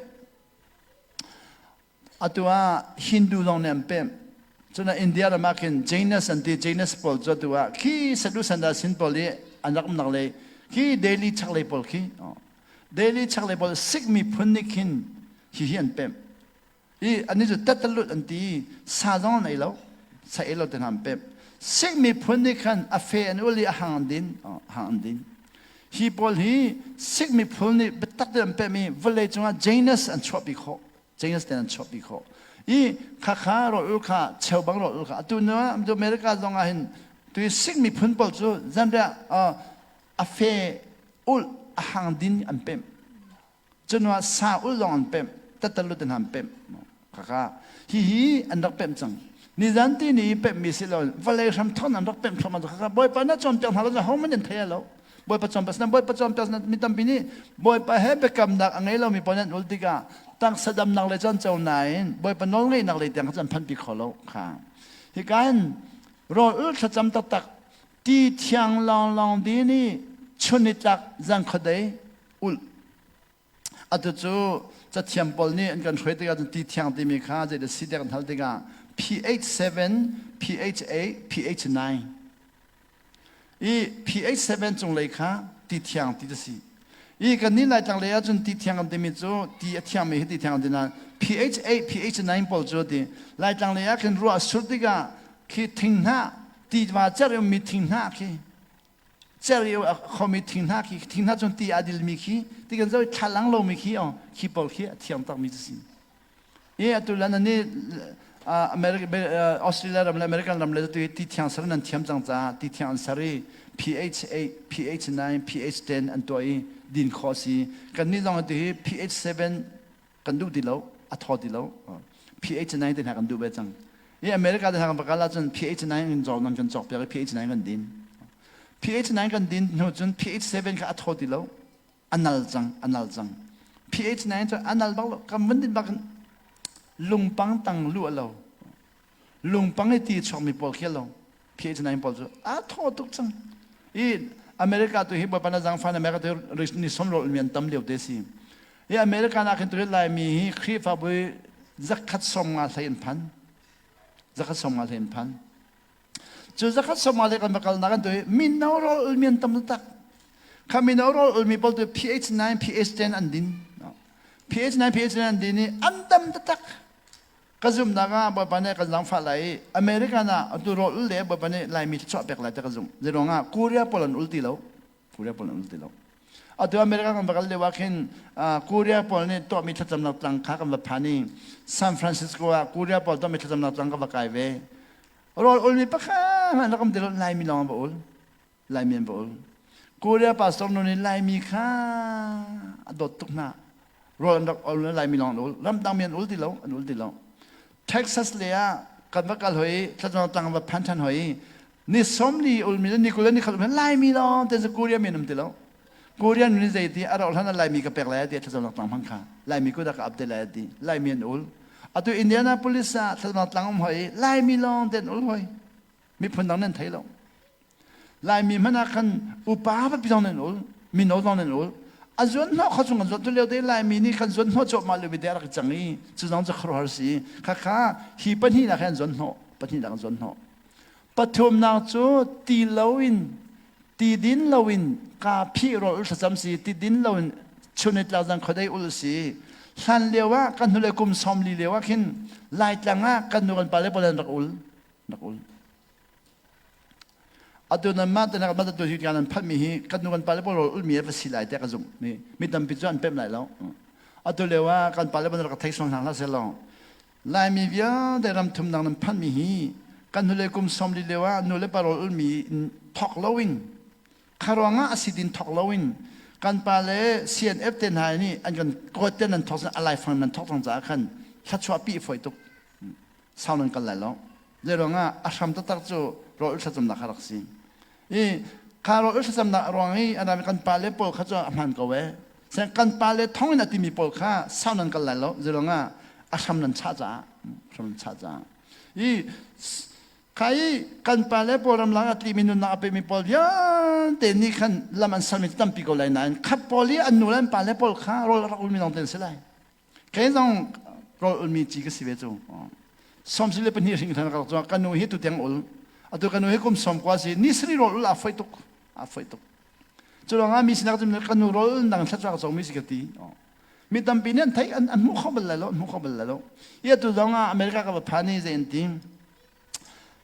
Atu ah Hindu zong nih an pemh. Cun India ram ah khin Jainus an ti. Jainus pawl cu atu ah khi Sadhu Sanda sin pawl i an rak umnak lei khi Delhi chaklei pawl khi Delhi chaklei pawl Sikh miphun nih khin hihi an pemh. I annih cu tatalut an ti. Sa zong an ei lo. Sa ei lo te hna an pemh. Sikh miphun nih khan a fe an ul i a hang an din. Hang an din. Hi pawl hi Sikh miphun nih biatak tein an pemh i vawlei cungah Jainus an chuahpi khawh. Jainus ten an chuahpi khawh. I khakha rawl ul kha cheubang rawl ul kha atu nu America zong ah hin tu Sikh miphun pawl cu zanriah a fe ul a hang din an pemh. Cunua sa ul lawng an pemh, tatalut in an pemh. Khakha hihi an rak pemh cang. Nizan ti ni pemhmi si lo vawlei hram thon an rak pemh thluahmah khakha Bawipa na cawnpiak hna lo ho man in thei lo. Bawipa cawnpiak sinan Bawipa cawnpiak sinan mi tampi nih Bawipa he biakamnak a ngei lomi pawl nan ul tikah taksa damnak le cun co nain Bawipa nawl ngeihnak lei tiang kha an phanpi kho lo kha. Hika in rawl ul thlacam taktak ti thiang lawnglawng din i chun ni tlak zan khuadei ulh. Atu cu cathiam pawl nih an kan hruai tikah cun ti thiang timi kha zeidah si tiah kan hal tikah pH 7, pH 8, pH 9. I pH 7 cunglei kha ti thiang ti a si. I kan nih Laitlang lei ahcun ti thiang kan timi cu ti a thiangmi hi ti thiang kan ti nain pH 8, pH 9 pawl cu ti Laitlang lei ah khin ruah a sur tikah khi thinghnah tiva cer i ummi thinghnah khi cer i a khomi thing hna khi thing hna cun ti a dilmi khi ti kan zoh i thlalang lomi khi oh khi pawl khi a thiang takmi cu si i atu lan ani America Australia ram le American ram le tu ti thiang ser nan thiam cang caah ti thiang an ser i pH 8 pH 9 pH 10 an tuah i din khawh si kan nih zong tu hi pH 7 kan duh ti lo a thaw ti lo pH 9 te hna kan duh ve cang i America te hna kan va kal ahcun pH 9 in zawk nan kan cawk piak i pH 9 kan din. pH 9 kan din hnu cun pH 7 kha a thaw ti lo a nal cang a nal cang. pH 9 cu a nal bak lo kan vun din bak lungpang tang lu a lo lungpang i ti chuakmi pawl khi lo pH 9 pawl cu a thaw tuk cang. I America tu hi Bawipa na zangfan America tu ni som rol mi an tam lio te si. I America na khin tu Laimi hi Khrihfabu 150 hlei an phan. 150 hlei an phan. Cu 150 hlei kan va kal nak an tu hi mino rawl ulmi an tam tak. Kha mino rawl ulmi pawl tu pH 9 pH 10 an din. pH 9 pH 10 an din i an tam taktak. Ka zumnak ah Bawipa nih kan zangfah lai i American ah atu rawl ul le Bawipa nih Laimi thluachuah pek lai ti ka zumh. Zeiruang ah Korea pawl an ul ti lo. Korea pawl an ul ti lo. Atu America kan va kal lio ah khin Korea pawl nih tuahmi thlacamnak tlang kha kan va phan i San Francisco ah Korea pawl tuahmi thlacamnak tlang ka va kai ve. Rawl ulmi pakhat hmanh rak um ti lo Laimi lawng an va ul. Laimi an va ul. Korea pastor nu nih Laimi kha a dawt tuk hna. Rawl an rak ul Laimi lawng an ul. Ramdang mi an ul ti lo, an ul ti lo. Texas le ah kan va kal hoi, thlacamnak tlang va phan ṭhan hoi. Ni 40 ulmi le ni 20 le ni khat ulmi Laimi lawng te cu Korea mi an um ti lo. Korean mi zei ti a rauh hlan ah Laimi ka pek lai ti thlacamnak tlang hmang kha Laimi kut ah ka ap te lai ti Laimi an ul. Atu Indianapolis ah thlacamnak tlang um hoi Laimi lawng te an ul hoi. Miphun dang nan thei lo. Laimi hmanh ah khan upa papi zong nan ul, mino zong nan ul. A zuan hnawh kha chung kan zuan tu lio te Laimi nih kan zuan hnawh cuahmah lio mi te a rak cang i cu zong cu khuaruahhar si. Khakha hi pahnih nak hin zuan hnawh, pahnih nak zuan hnawh. Pathumnak cu ti loin ti din loin kaa phih rawl ul thlacam si, ti din loin chun ni tlak zan khuadei ul si. Hlan lio ah kan hnulei kum 40 lio ah khin Laitlang ah kan nu kan pa le pawl an rak ul, rak ul. Atu nan mah te nak tu hi kan an phanmi hi kan nu kan pale pawl ulmi va si lai tiah ka zumh. Mi mi tampi cu an pemh lai lo. Atu lio ah kan pale pawl rak thei sual hna hlah seh law Laimi vialte ram thumnak nan phanmi hi kan hnulei kum 40 lio ah nu le pa rawl ulmi in thawk loin kha ruangah a si din thawk loin kan pa le CNF te hna nih an kan kawt te nan thawk a laifang nan thawk cang caah khan thluachuah pi foi tuk sau nan kal lai lo. Zeiruangah a hram taktak cu rawl thlacamnak kha rak si. I Kha rawl ul thlacamnak a ruang i a kan pale pawl kha cu a hmaan ko ee. Kan pale thong in a timi pawl kha sau nan kal lai lo zeiruangah a hram nan chah caah hram nan chah caah. I kha i kan pale pawl ramlak a tlimi nunnak a pemi pawl vialte nih khan lam an sermi tampi ko lai nain khat pawl i an nu le an pale pawl kha rawl a rak ulmi lawng te an si lai. Kei zong rawl ulmi ci ka si ve cu. 22 hring hlan ka rak ka nu hi tutiang ul. Atu ka nu hi kum 90 si. Ni sari rawl ul a foi tuk. A foi tuk. Cu ruangah mi sinak cun ka nu rawl nang thlatrak cong mi si ka ti. Mi tampi nih an theih an hmu kho bal lai lo, an hmu kho bal lai lo. I atu zong ah America ka va phan i zei an ti.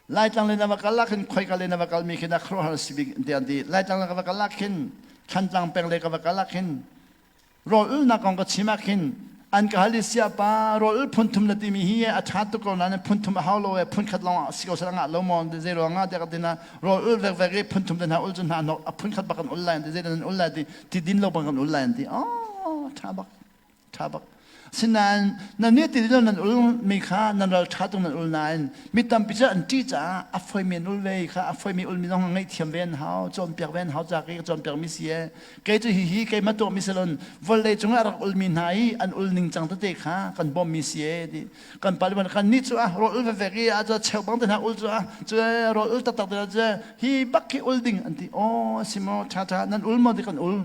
Laitlang le na va kal ah khin khoika le na va kal mi khi na khuaruahhar si bik ti an ti. Laitlang le ka va kal ah khin Thlantlang peng le ka va kal ah khin Rawl ulnak kong ka chim ah khin an ka hal i siapa rawl ul phun thum na timi hi a ṭha tuk ko nain phun thum a hau lo e phun khat lawng ah si ko seh ngah lo maw zei ruang ah tiah ka ti na rawl ul vekvek i phun thum te hna ul cu hna hnok a phun khat bak kan ul lai an ti zei nan ul lai ti ti din lo bang kan ul lai an ti oh ṭha bak ṭha bak Sinain nan nih ti lo nan ul mi kha nan ral ṭha tuk nan ul nain mi tampi cu an ṭih caah a foimi an ul ve kha a foimi ulmi zong ngaihthiam ve an hau cawnpiak ve an hau ca ke ka cawnpiak mi si e kei cu hihi keimah tuahmi si loin vawlei cungah rak ulmi hna i an ul ningcang tete kha kan bawmmi si e ti kan pa le kan nih cu ah rawl ul vevek i a cu cheu bang te hna ul cu ah cu rawl ul taktak te cu hi bak khi ul ding an ti aw si maw ṭha ṭha nan ul maw ti kan ul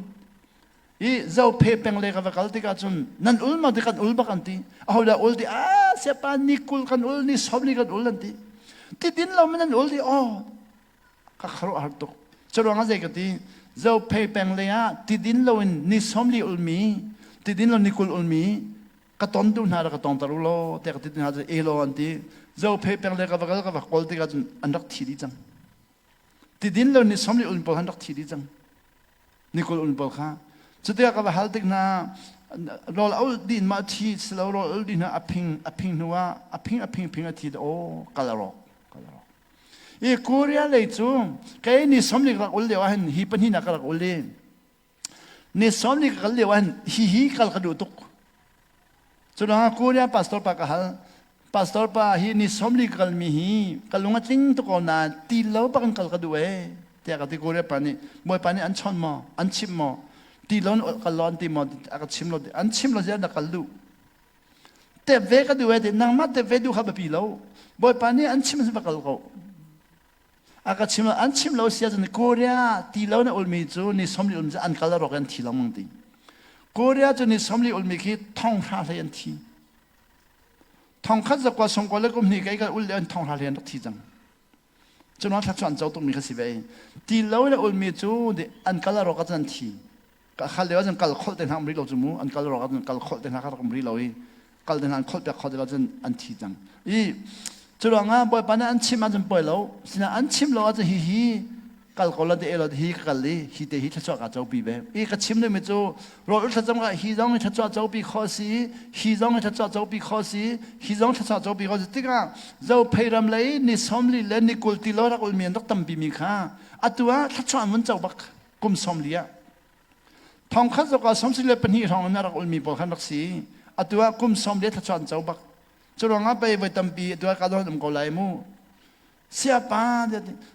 i zo phe peng le ka va kal tikah cun nan ul maw ti kan ul bak an ti aho dah ul ti a siapa ni 20 kan ul ni 40 kan ul an ti ti din lo men nan ul ti aw ka kharuah har tuk. Curuang ah zei ka ti? Zophei peng lei ah tidin loin ni 40 ulmi, tidin lo ni 20 ulmi ka ton tu hna ra ka tong tar u law tiah ka ti hna cu elaw an ti. Zophei peng lei ka va kal ka va kawl tikah cun an rak thi dih cang. Tidin lo ni 40 ulmi pawl an rak thi dih cang. Ni 20 ulmi pawl kha. Cutikah ka va hal tik hna rawl a ulh dih ma thi silo rawl ulh dih hna a phing a phing hnu ah a phing a phing phing a thi aw kal a rawk kal a rawk. I Korea lei cu kei ni 40 rak ul lio ahhin hi pahnih nak ka rak ul i ni 40 ka kal lio ahhin hi hi kal ka duh tuk. Curuangah Korea pastor pa ka hal. Pastor pa hi ni 40 ka kalmi hi ka lung a tling tuk ko nain ti lo bak in kal ka duh ee tiah ka ti. Korea pa nih Bawipa nih an chawnh maw an chimh maw ti lo in kal lo an ti maw a ka chim lo an chim lo ziah na kal duh. Tep ve ka duh e ti nangmah tep ve duh kha biapi lo. Bawipa nih an chim va kal ko. A ka chim lo an chim lo sia cun Korea ti lo na ulmi cu ni 40 ulmi cu an kal rawk an thi lengmang ti. Korea cu ni 40 ulmi khi thong hra hlei an thi. Thong khat zakua songkua le kum hnih kai kal ul le an thong hra hlei an rak thi cang. Cunuang thla cu an co tukmi kha si ve. Ti lo le ulmi cu an kal rawk ah an thi. Kal lio ahcun kal kholh te hna um rih lo cu mu. An kal rawk ahcun kal kholh te hna kha rak um rih lo i kal te hna an kholh piak kho ti lo cun an thi cang. I curuangah Bawipa nih an chim ahcun poi lo. Sinain an chim lo ahcun hihi kal ko la te elo hi ka kal i hi te hi thluachuah ka copi ve. I ka chim dingmi cu rawl ul thlacam ka hi zong hi thluachuah copi kho si, hi zong hi thluachuah copi kho si, hi zong thluachuah copi kho si tikah Zophei ram lei ni 40 le ni 20 ti lo rak ulmi an rak tampi mi kha atu ah thluachuah an vun co bak kum 40 ah. Thong khat zok ah 32 hrawng in a rak ulmi pawl khan rak si. Atu ah kum 40 thluachuah an co bak. Cu ruangah pei voi tampi atu ah ka don um ko lai mu. Siapa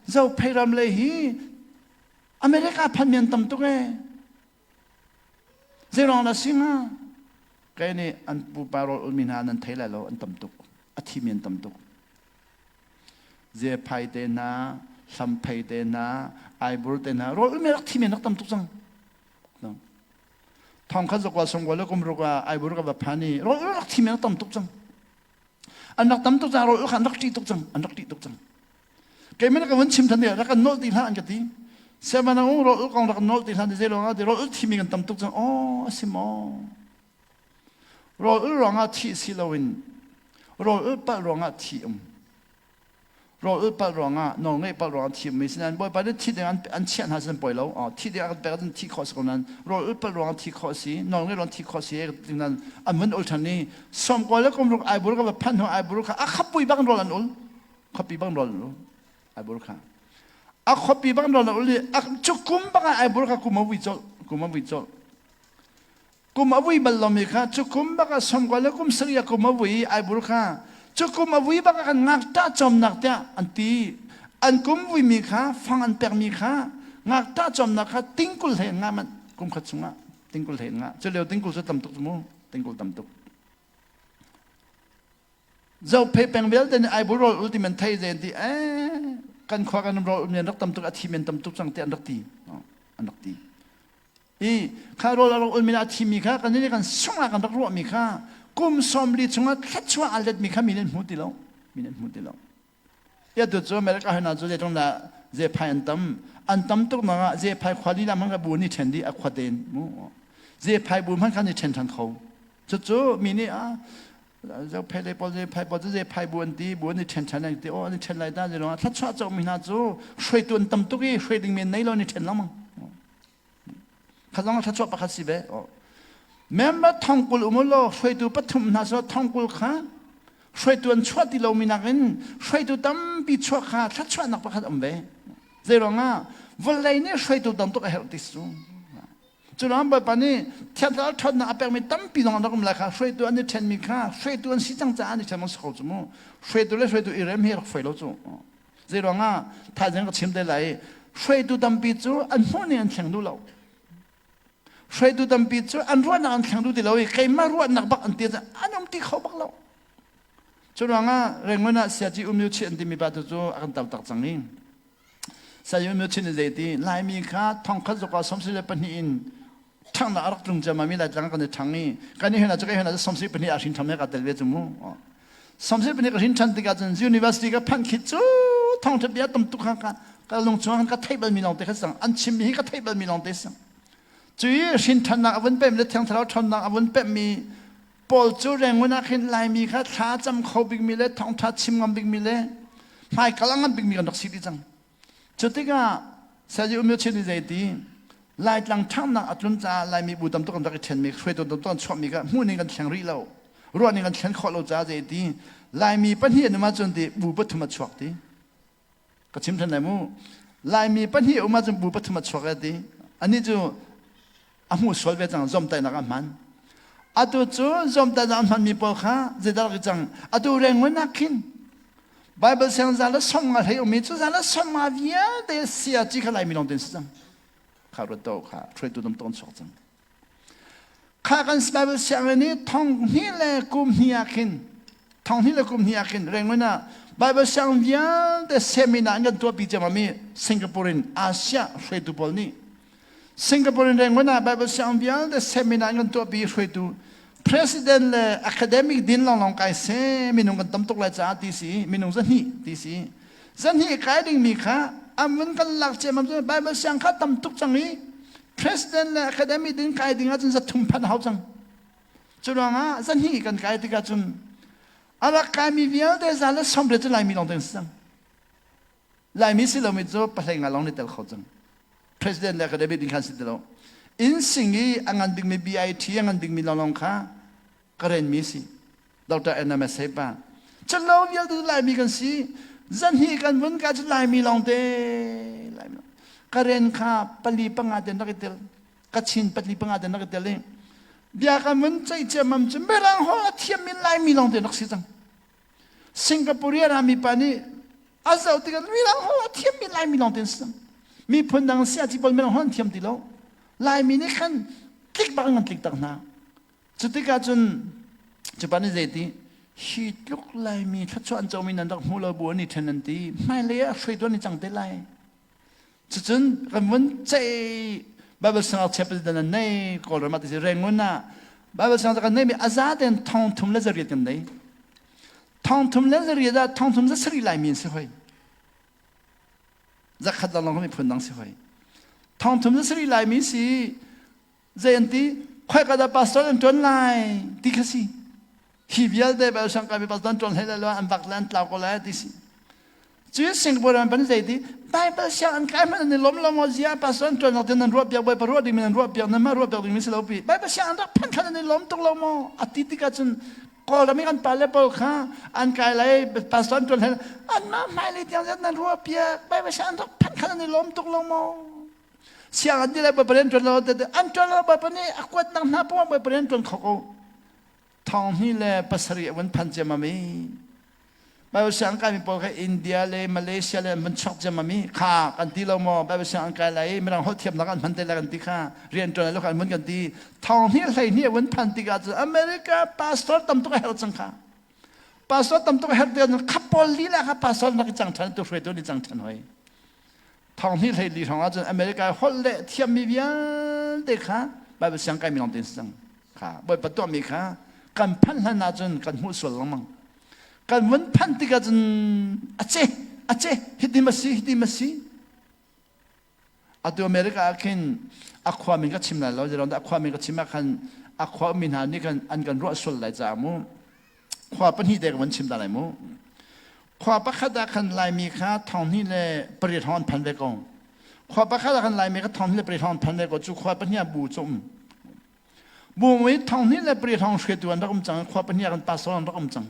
Zophei ram lei hi America phan mi an tam tuk ee. Zeiruang dah si hnga? Kei nih an pupa rawl ulmi hna nan thei lai lo, an tam tuk. A thimi an tam tuk. Zephai te hna, hlamphei te hna, aibur te hna, rawl ulmi rak thimi an rak tam tuk cang. Thong khat zakua songkua le kum ruk ah aibur ka va phan i rawl ul rak thimi an rak tam tuk cang. An rak tam tuk cang, rawl ul kha an rak ṭih tuk cang, an rak ṭih tuk cang. Keimah ka vun chim than rak kan nolh ti hlah an ka ti. Siaman ung rawl kong rak nolh ti hlah ti zei lawng ah rawl ul thimi kan tam tuk cang. Aw a si maw? Rawl ul ruangah thih si loin rawl ul palh ruangah thi um. Rawl ul palh ruangah nawl ngeih palh ruangah thi ummi sinain Bawipa nih thi ding an chiah hna sin poi lo. Thi ding an pek ahcun thi khawh si ko nain rawl ul palh ruangah thi khawh si, nawl ngeih ruangah thi khawh si nan an vun ul than i 90 le kum ruk aibur ka va phanh hnu aibur kha a khapui bak rawl an ul. Khuapi bang rawl ul aibur kha a khuapi bang rawl ul i cu kum bang ah aibur kha kum a vui colh kum a vui colh kum a vui bal lomi kha cu kum bak ah 90 le kum 70 ah kum a vui i aibur kha cu kum a vui bak ah kan ngakṭah cawmnak tiah an ti an kum vuimi kha fang an pekmi kha. Ngakṭah cawmnak kha tingkul hlei an ngah manh kum khat chungah tingkul hlei an ngah. Cu lio tingkul cu tam tuk cu mu, tingkul tam tuk. Zophei peng vialte nih Aibul rawl ul ti men thei ze an ti. Eh, kan khua kan rawl ul men rak tam tuk a thi men tam tuk cang ti an rak ti. An rak ti. I kha rawl a rak ulmi le a thimi kha kan nih kan sungah kan rak ruahmi kha kum 40 chungah thluachuah aa letmi kha min an hmu ti lo. Min an hmu ti lo. Ya tu cu America hna cu zeitlung dah zephai an tam. An tam tuk nak ah zephai khua lila hmanh kha bu ni ṭhen dih a khua tein mu. Zephai bu hmanh kha ni ṭhen ṭhan kho. Cucu mi nih a zophei le pawl zephai pawl cu zephai bu an ti bu an i ṭhen ṭhan an ti aw an i ṭhen lai ta zelong ah thluachuah comi hna cu hruaitu an tam tuk i hruai ding men nei lo an i ṭhen lengmang. Kha zong thluachuah pakhat si ve. Member thongkul um law hruaitu pathum hna so thongkul kha hruaitu an chuah ti lomi nakin hruaitu tampi chuah kha thluachuahnak pakhat um ve. Zeiruangah vawlei nih hruaitu tam tuk a herh ti su. Cu ruang Bawipa nih thiangthlarau ṭhawnnak a pekmi tampi zong an rak um lai kha hruaitu an i ṭhenmi kha hruaitu an si cang caah an i ṭhen si ko cu mu. Hruaitu le hruaitu i rem hi rak fawi lo cu. Zeiruangah thaizing ka chim te lai hruaitu tampi cu an hmuh ning an thleng duh lo. Hruaitu tampi cu an ruahnak an thleng duh ti lo i keimah ruahnak bak an ti an um ti kho bak lo. Cu ruangah Rangoon ah Siaci Um Yu Chi an timi pa tu cu a kan tar tak cang i Saya Um Yu Chi nih zeiti Laimi kha thongkhat zuk ah 72 in ṭhanghnak a rak tlung ciammam i Laitlang kan i ṭhang i kan i hna cu kai hna cu 72 ah hrin ṭham he ka tel ve cu mu. 72 ka hrin ṭhan tikah cun university ka phanh khi cu thawngṭha bia tam tuk kha ka lung chung ka theih balmi lawng te kha sang an chimmi hi ka theih balmi lawng te sang. Cu i hrin ṭhannak a vun pemh le Thiang Thlarau ṭhawnnak a vun pemhmi Paul cu Rangoon ah khin Laimi kha thla cam kho bikmi le thawngṭha chim ngam bikmi le hmaikal a ngam bikmi kan rak si dih cang. Cu tikah Saya Um Chin nih zeiti Laitlang ṭhanghnak a tlun caah Laimi bu tam tuk an rak i ṭhenmi hruaitu tam tuk an chuahmi kha hmuh ning kan thleng rih lo. Ruah ning kan thlen khawh lo caah zeiti Laimi pahnih an um ahcun ti bu pathum a chuak ti. Ka chim ṭhan lai mu. Laimi pahnih um ahcun bu pathum a chuak e ti. Anih cu a hmuh sual ve cang zomtaihnak a hman. Atu cu zomtaihnak a hmanmi pawl kha zeidah rak i cang? Atu Rangoon ah khin Bible siang za le 50 hlei ummi cu za le 50 vialte sia ci kha Laimi lawng te si cang. Kha ruat to kha hruaitu nam ton chuak cang. Kha kan Bible sianginn i thong hnih le kum hnih ah khin thong hnih le kum hnih ah khin Rangoon ah Bible siang vialte seminar an kan tuahpi ciammam i Singapore in Asia hruaitu pawl nih Singapore in Rangoon ah Bible siang vialte seminar an kan tuahpi hruaitu president le academic din lawnglawng kai se minung kan tam tuk lai caah ti si minung zahnih ti si zahnih kai dingmi kha an vun kan lak ciammam cu Bible siang kha tam tuk cang i President le academy ding kai ding ahcun zathum phanh hau cang. Cu ruangah zahnih kan kai tikah cun a rak kaimi vialte za le 80 cu Laimi lawng te si cang. Laimi si lomi cu pahlei nga lawng nih tel kho cang. President le academy ding khan si ti lo. Inn sing i a ngan bikmi BIT a ngan bikmi lawnglawng kha ka renmi si. Dr. NMS pa. Calo vialte cu Laimi kan si. Zanhi kan vun ka cu Laimi lawngte. Laimi. Ka ren kha pali panga ten rak i tel. Ka chin pali panga ten rak i tel i. Bia kan vun ceih ciammam cu Mirang holh a thiammi Laimi lawngte rak si cang. Singapore rami pa nih a zoh tikah Mirang holh a thiammi Laimi lawngte an si cang. Miphun dang siaci pawl Mirang holh an thiam ti lo. Laimi nih khan tlik bak in kan tlik tak hna. Cutikah cun cupa nih zeiti hi tluk Laimi thluachuah an comi nan rak hmu lo bu an i ṭhen an ti hmailei ah hruaitu an i cang te lai. Cucun kan vun ceih Bible siangngakchia president an nei Kawlram ah ti si Rangoon ah Bible siangngakchia kan neimi a za tein 3800 kan nei. 3800 ah 3700 Laimi an si hoi. Zakhat lawnglawng miphun dang si hoi. 3700 Laimi si Zei an ti? Khoika dah pastor an ṭuan lai ti kha si. Hi vialte bel sangka mi pastor an ṭuan hlei lai lo an vak le an tlau ko lai ti si. Cu Singapore an ban zei ti? Bible siang an kai hmanh an i lawm lo maw zia pastor an ṭuan nak nan ruah piak bawipa ruah ding mi nan ruah piak nan mah ruah piak ding mi si lo pi. Bible siang an rak phan khan an i lawm tuk lo maw? A ti tikah cun Kawlram i kan pale pawl kha an kai lai pastor an ṭuan hlei an mah hmailei tiang zat nan ruah piak Bible siang an rak phan khan an i lawm tuk lo maw? Siang an ti lai Bawipa rian ṭuan lo an ṭuan lo Bawipa nih a kuatnak hna poah Bawipa rian ṭuan kho ko. 2007 a vun phan ciammam i. Bible siang kaimi pawl kha India le Malaysia le an van chuak ciammam i kha kan ti lo maw Bible siang an kai lai i mirang holh thiamnak an hman te lai kan ti kha rian ṭuan lai lo kha an vun kan ti thong hnih hlei hnih a vun phan tikah cun America pastor tam tuk a herh cang kha pastor tam tuk a herh tikah cun kha pawl lila kha pastor nak i cang ṭhan tu hruaitu nih cang ṭhan hoi thong hnih hlei li hrawng ah cun America holh le thiammi vialte kha Bible siang kaimi lawng te si cang kha Bawipa tuahmi kha kan phanh hlan ahcun kan hmuh sual lengmang kan vun phanh tikah cun a ce a ce hiti ma si hiti ma si atu America ah khin a khua min ka chim lai lo zeirong dah a khua min ka chim ah khan a khua ummi hna nih khan an kan ruah sual lai caah mu khua pahnih te ka van chim ta lai mu khua pakhat ah khan Laimi kha thong hnih le pariat hong an phan ve ko khua pakhat ah khan Laimi kha thong hnih le pariat hong an phan ve ko cu khua pahnih ah bu cu um bu mui thong hnih le pariat hong hruaitu an rak um cang khua pahnih ah kan pastor an rak um cang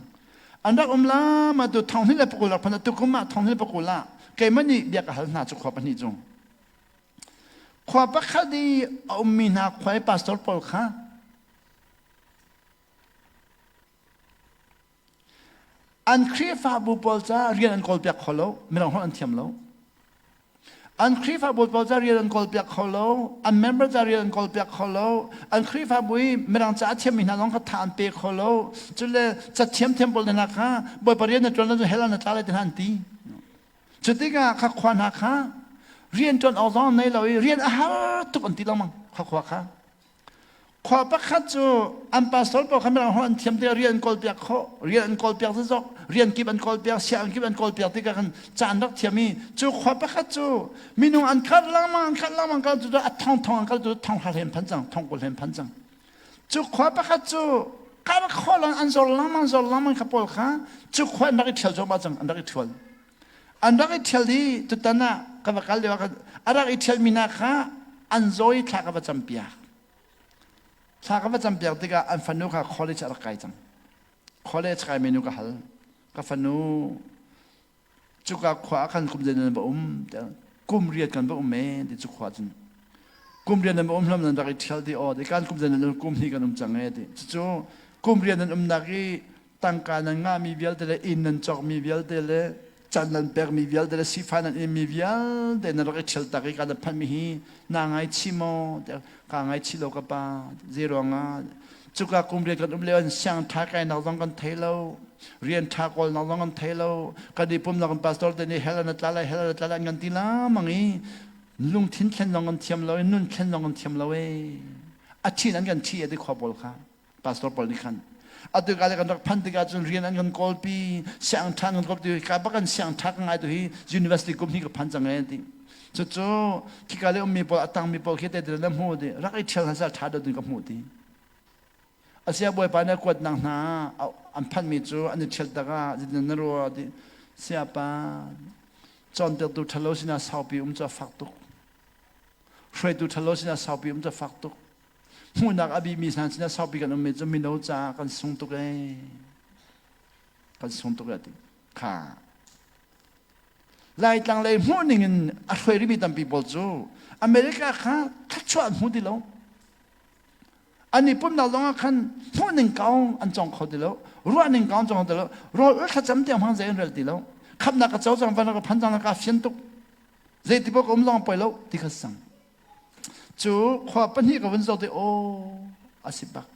an rak um la ma tu thong hnih le pakul rak phan tu kum ah thong hnih le pakul ah keimah nih bia ka hal hna cu khua pahnih cu khua pakhat i a ummi hna khua i pastor pawl kha An Khrihfabu pawl ca rian an kawlpiak kho lo, mirang holh an thiam lo. An Khrihfabu pawl ca rian an kawlpiak kho lo, an member ca rian an kawlpiak kho lo, an Khrihfabu i mirang ca a thiammi hna zong kha tha an pe kho lo. Cule ca thiamthiam pawl hna kha Bawipa rian na ṭuan lo cun hell ah na tla lai ti hna an ti. Cu tikah kha khua hna kha rian ṭuan awk zong an nei lo i rian a har tuk an ti lengmang kha khua kha. Khua pakhat cu an pastor pawl kha mirang holh an thiam tikah rian an kawlpiak khawh, rian an kawlpiak zizok, rian kip an kawlpiak, sianginn kip an kawlpiak tikah khan ca an rak thiam i cu khua pakhat cu minung an khat lengmang an khat lengmang kal cu a thong thong an kal cu thong hra hlem phan cang, thong kul hlem phan cang. Cu khua pakhat cu kar khawh lang an zor lengmang zor lengmang kha pawl kha cu khua an rak i ṭhial cuahmah cang, an rak i ṭhual. An rak i ṭhial i tutan ah ka va kal lio ah a rak i ṭhialmi hna kha an zaw i thla ka va campiak. Thla ka va campiak tikah an fanu kha college a rak kai cang. College kaimi nu ka hal. Ka fanu cuka khua ah khan kum zei nan va um tiah kum riat kan va um e ti cu khua cun kum riat nan va um hlam nan rak i ṭhial ti aw ti kan kum zei nan kum hnih kan um cang e ti cucu kum riat nan umnak i tangka nan ngahmi vialte le inn nan cawkmi vialte le can nan pekmi vialte le sifah nan inmi vialte nan rak i ṭhial tak i ka nan phanmi hi naa ngaichih maw tiah kaa ngaichih lo ka pa zei ruangah cuka kum rian kan um lio in siang ṭha kainak zong kan thei lo rian ṭha kawlnak zong kan thei lo kan i pumnak kan pastor te nih hell an tla lai hell an tla lai an kan ti lamang i lungthin thlen zong kan thiam lo i nun thlen zong kan thiam lo e a ṭhin an kan ṭhi e ti khua pawl kha pastor pawl nih khan atu ka le kan rak phan tikah cun rian an kan kawlpi siang ṭha kan kawlpi ka bak kan siang ṭha ka ngai tu hi university kum hi ka phan cang e ti cucu khika le ummi pawl a tangmi pawl khi te na hmu ti rak i ṭhial hna sal ṭha deuh ka hmu ti asia bawipa nih kuat nak hna an phanmi cu an i ṭhial tak ah na rua ti siapa cawnpiaktu ṭhalo sinah saupi um cu a fak tuk hruaitu ṭhalo sinah saupi um cu a fak tuk Hmuhnak a bimi hna sinah saupi kan ummi cu mino caah kan sung tuk ee. Kan sung tuk ee ti. Kha. Laitlang lei hmuh ning in a hruai rimi tampi pawl cu America kha thluachuah an hmu ti lo. An i pumnak zong ah khan hmuh ning kaung an cong kho ti lo. Ruah ning kaung cong kho ti lo. Rawl ul thlacam tiang hmang zei an rel ti lo. Khamnak ka co cang van ka phan cang ka fian tuk. Zei ti paoh ka um zong poi lo ti kha sang. Cu khua pahnih ka vun zoh ti aw a si bak.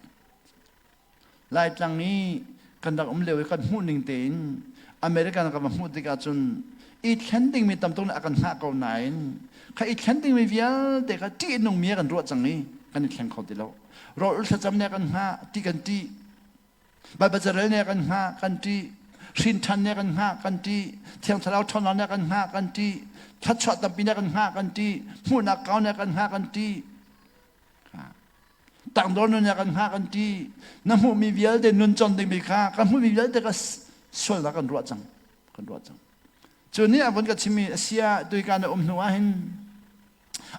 Laitlang i kan rak um lio i kan hmuh ning tein American kan va hmuh tikah cun i thlen dingmi tam tuk nih a kan hngah ko nain kha i thlen dingmi vialte kha ṭih nungmi ah kan ruah cang i kan i thleng kho ti lo. Rawl thlacam nih a kan hngah ti kan ṭih. Baibal carel nih a kan hngah kan ṭih. Hrinṭhan nih a kan hngah kan ṭih. Thiang Thlarau ṭhawnnak nih a kan hngah kan ṭih. Thluachuah tampi nih a kan hngah kan ṭih. Hmuhnak kau nih a kan hngah kan ṭih. Tangdor nun nih a kan hngah kan ṭih. Na hmuhmi vialte nun con dingmi kha kan hmuhmi vialte kha sualnak kan ruah cang. Kan ruah cang. Cu nih a vun ka chimmi a sia tuika na um hnu ah hin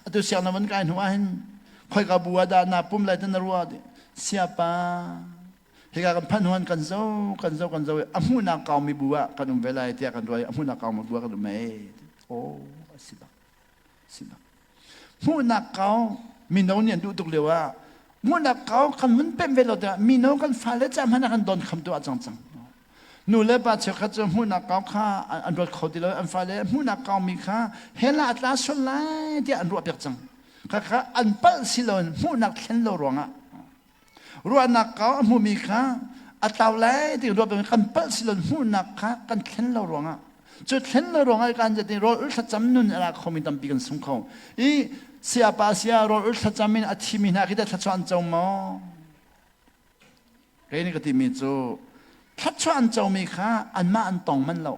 atu siang na van kai hnu ah hin khoika bu ah dah naa pum lai ti na ruah ti siapa hika kan phanh huan kan zo kan zo kan zo a hmuhnak kaumi bu ah kan um ve lai tiah kan ruah i a hmuhnak kaumi bu ah kan um e oh a si bak si bak hmuhnak kau mino nih an duh tuk lio ah hmuhnak kau kan mun pem ve lo tiah mino kan fale ca hmanh ah kan don kham tu ah cang cang. Nu le pa cheukhat cu hmuhnak kau kha an ruat kho ti lo. An fale hmuhnak kaumi kha hell ah a tla sual lai tiah an ruahpiak cang. Khakha an palh si loin hmuhnak thlen lo ruangah ruahnak kau a hmumi kha a tlau lai ti ruah kan palh si loin hmuhnak kha kan thlen lo ruangah, cu thlen lo ruangah kan zat i rawl ul thlacam nun a ra khomi tampi kan sung kho i siapa sia rawl ul thlacam in a thimi hna khi dah thluachuah an co maw? Kei nih ka timi cu thluachuah an comi kha anmah an tong manh lo,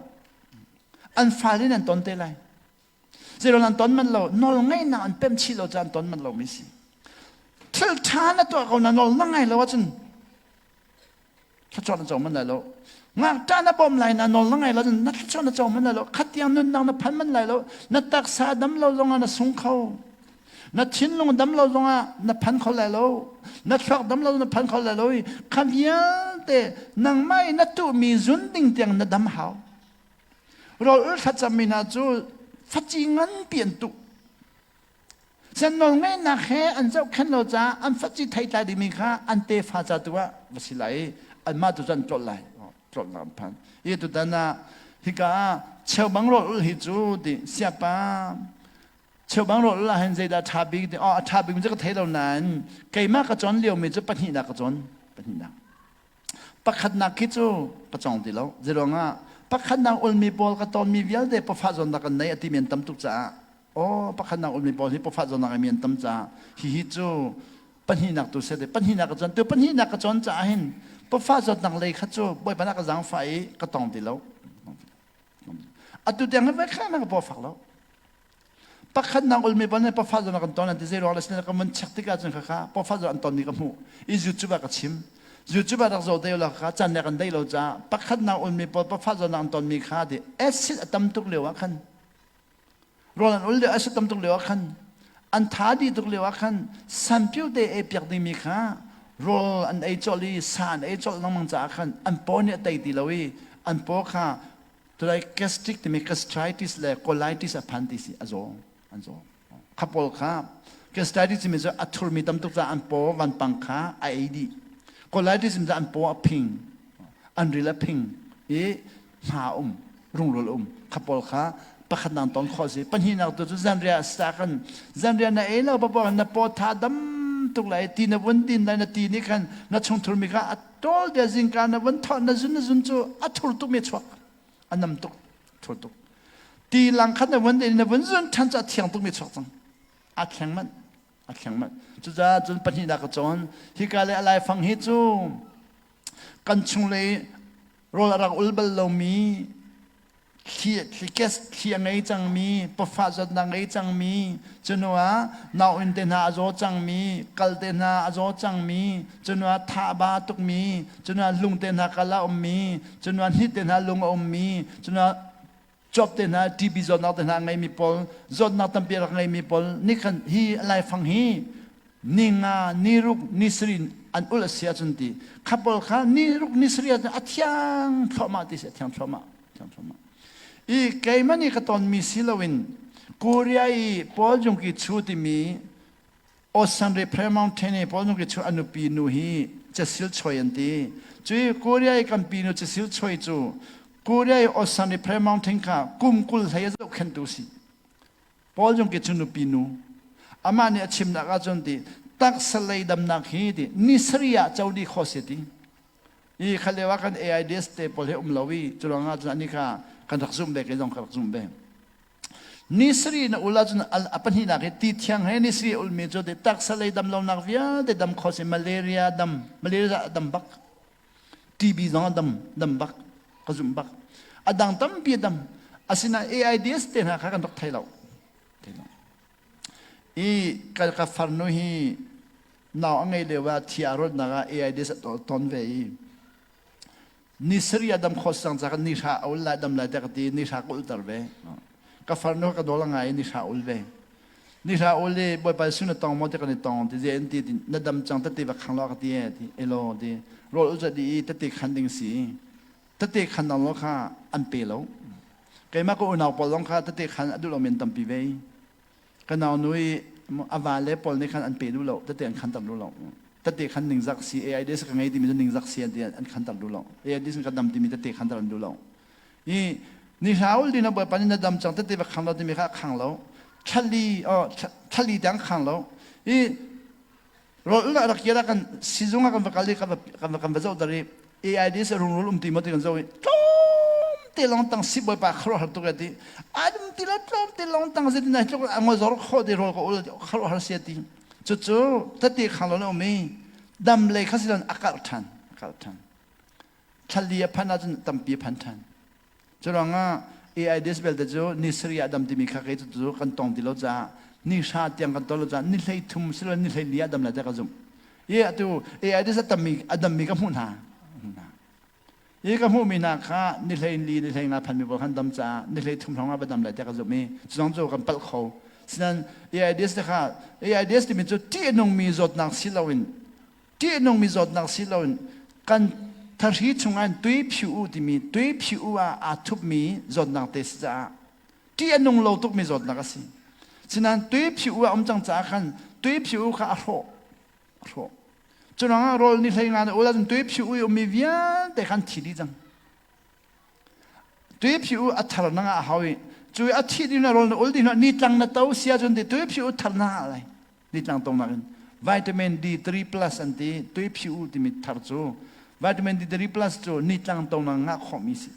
an fale in an ton te lai. Zeiruang an ton manh lo? Nawl ngeihnak an pemh chih lo caah an ton manh lomi si. Thil ṭha na tuah ko na nawl na ngai lo ahcun thluachuah na co manh lai lo. Ngakṭah na bawm lai na nawl na ngai lo na thluachuah na co manh lai lo. Khatiang nunnak na phan manh lai lo. Na taksa dam lo zongah na sung kho. Na thinlung dam lo zongah na phan kho lai lo. Na thluak dam lo na phan kho lai lo i kha vialte nangmah i na tuhmi zun ding tiang na dam hau. Rawl ul thlacammi hna cu faci nganpi an tuh. Sen nawlngeihnak he an zohkhenh lo caah an faci theitlai dingmi kha an tefa ca tu ah va si lai i anmah tu cu an tlolh lai. Tlolhnak an phan. Hi tutan ah hika ah cheubang rawl ul hi cu ti siapa cheubang rawl ul ah hin zeidah ṭha bik ti, oh, a ṭha bik cu ka thei lo nain keimah ka cawn liomi cu pahnihnak ka cawn, pahnihnak. Pakhatnak khi cu ka cawng ti lo. Zeiruangah? Pakhatnak ulmi pawl ka tawnmi vialte pafa zawnnak kan nei a timi an tam tuk caah, aw, pakhatnak ulmi pawl hi pafa zawnnak mi an tam caah hihi cu pahnihnak tu sete pahnihnak ka cawn tu, pahnihnak ka cawn caah hin pafa zawtnak lei kha cu Bawipa na ka zaangfah i ka tong ti lo. Atu tiang hi voi na ka paw fak lo. Pakhatnak ulmi pawl nih pafa zawn kan ton an ti. Zei ruang le sin ka mun check tikah cun khakha pafa zawn an ton ni ka hmuh i YouTube ah ka chim. YouTube ah rak zoh deu la kha chan le kan dei lo caah pakhatnak ulmi pawl pafa zawn an ton mi kha ti acid a tam tuk lio ah khan, rawl an ul lio, acid tam tuk lio ah khan, an tha dih tuk lio ah khan sanpiu te ei piak dingmi kha rawl an ei colh i sa an ei colh lengmang caah khan an paw nih a tei ti lo i an paw kha tulai gastric timi gastritis le colitis a phan ti si, a zaw, an zaw. Kha pawl kha gastritis timi cu a thurmi tam tuk caah an paw vanpang kha a ei dih. Colitis timi cu an paw a phing, an ril a phing i hma um, rungrul um. Kha pawl kha pakhatnak ton khawh si. Pahnihnak tu cu zanriah sa kan zanriah na ei lo papoh na paw tha dam tuk lai, ti na vun din lai, na ti nih khan na chung thurmi kha a tawl bia. Zingka na vun thawh, na zun, na zun cu a thur tuk mi chuak, a nam tuk, thur tuk. Ti lang khat na vun din, na vun zun than cu a thiang tuk mi chuak cang, a thleng manh, a thleng manh. Cucaah cun pahnihnak ka cawn hika le a laifang hi cu kan chunglei rawl a rak ul bal lomi, thli, gas thli a ngei cangmi, pafa zawtnak ngei cangmi, cunu ah nauinn te hna a zaw cangmi, kal te hna a zaw cangmi, cunu ah tha a ba tukmi, cunu ah lung te hna kal a ummi, cunu ah hnit te hna lung a ummi, cunu ah cuap te hna TB zawtnak te hna a ngeimi pawl, zawtnak tampi a rak ngeimi pawl nih khan hi laifang hi ni nga, ni ruk, ni sarih an ulh a si ahcun ti kha pawl kha ni ruk ni sarih ahcun a thiang thluahmah ti si, a thiang thluahmah, thiang thluahmah. I keimah nih ka tonmi si loin Korea i Paul Jung Ki Chu timi Osanri Prayer Mountain i Paul Jung Ki Chu a nupi nu hi Cecil Choi an ti. Cui Korea i kan pi nu Cecil Choi cu Korea i Osanri Prayer Mountain kha kum 20 hlei a zohkhenhtu si. Paul Jung Ki cu nupi nu. Amah nih a chimnak ahcun ti taksa lei damnak hi ti ni sarih ah co dih khawh si ti. I kha lio ah kan AIDS te pawl he um lo i cu ruangah cun ani kha kan rak zumh ve, kei zong ka rak zumh ve. Ni sarih na ul ahcun a pahnihnak hi ti thiang he ni sarih ulmi cu ti taksa lei dam lonak vialte dam khawh si, malaria dam, malaria dam bak, TB zong a dam, dam bak, ka zumh bak. A dang tampi a dam. Asinain AIDS te hna kha kan rak thei lo. Thei lo. I ka farnu hi nau a ngei lio ah thi aa rawtnak ah AIDS a ton ve i ni sarih a dam khawh sang ca ni hra a ul lai, dam lai te ka ti, ni hra ka ulter ve. Ka farnu ka dawl ngai i ni hra ul ve. Ni hra ul i Bawipa Jesuh na tong maw ti kan i tong ti, zei an ti, na dam cang, tete va khang lo ka ti e ti, elo ti rawl ul ti i tete khan ding si, tete khan dang lo kha an pe lo. Keimah ka unau pawl zong kha tete khan a duh lo men tampi ve. Ka nau nu i a va le pawl nih khan an pe duh lo, tete an khan tam duh lo. Tate khan ningzak si AIDS ka ngei timi cu ningzak si an ti an khanter duh lo. AIDS ka dam timi tate khanter an duh lo. I ni hraul din bawipa nih na dam cang tete va khang lo timi kha a khang lo. Thlali oh thlali tiang khang lo. I rawl rak kira kan sizung ah kan va kal i kan va zoh dar i AIDS rungrul um ti maw ti kan zoh i tlawm te lawng tang si bawipa khuaruahhar tuk ti adum ti lo tlawm te lawng tang zet nai tluk angol zor kho ti rawl ka ul khuaruahhar sia ti cucu tete khang lo na um i dam lei kha silon a karh than a karh than thlali a phan ahcun tampi a phan than Curuangah AIDS belte cu ni sarih ah dam timi kha kei cu kan tong ti lo caah ni hra tiang kan ton lo caah ni hlei thum silo ni hlei li ah dam lai tiah ka zumh. I atu AIDS a tammi a dammi ka hmuh hna. I ka hmuhmi hna kha ni hlei li ni hlei nga phanmi pawl khan dam caah ni hlei thum hrawng ah va dam lai tiah ka zumh i cu cu kan palh kho. Sinain AIDS te kha AIDS timi cu ṭih a nungmi zawtnak si loin ṭihnungmi zawtnak si loin kan thahri chungah tui phiu u timi tui phiu u ah aa thupmi zawtnak te si caah ṭih a nung lo tukmi zawtnak a si. Sinain tui phiu u a um cang caah khan tui phiu u kha a hrawh. A hrawh. Cu ruangah rawl ni hlei nga na ul ahcun tui phiu u i ummi vialte khan thi dih cang. Tui phiu u a thar na ngah a hau i cu a thi dih na rawl na ul dih na ni tlang na to sia cun ti tui phiu u thar na ngah lai. Nitlang tongnak in vitamin D3 plus an ti tui phiu timi thar cu vitamin D3 plus cu nitlang tongnak ngah khawhmi si.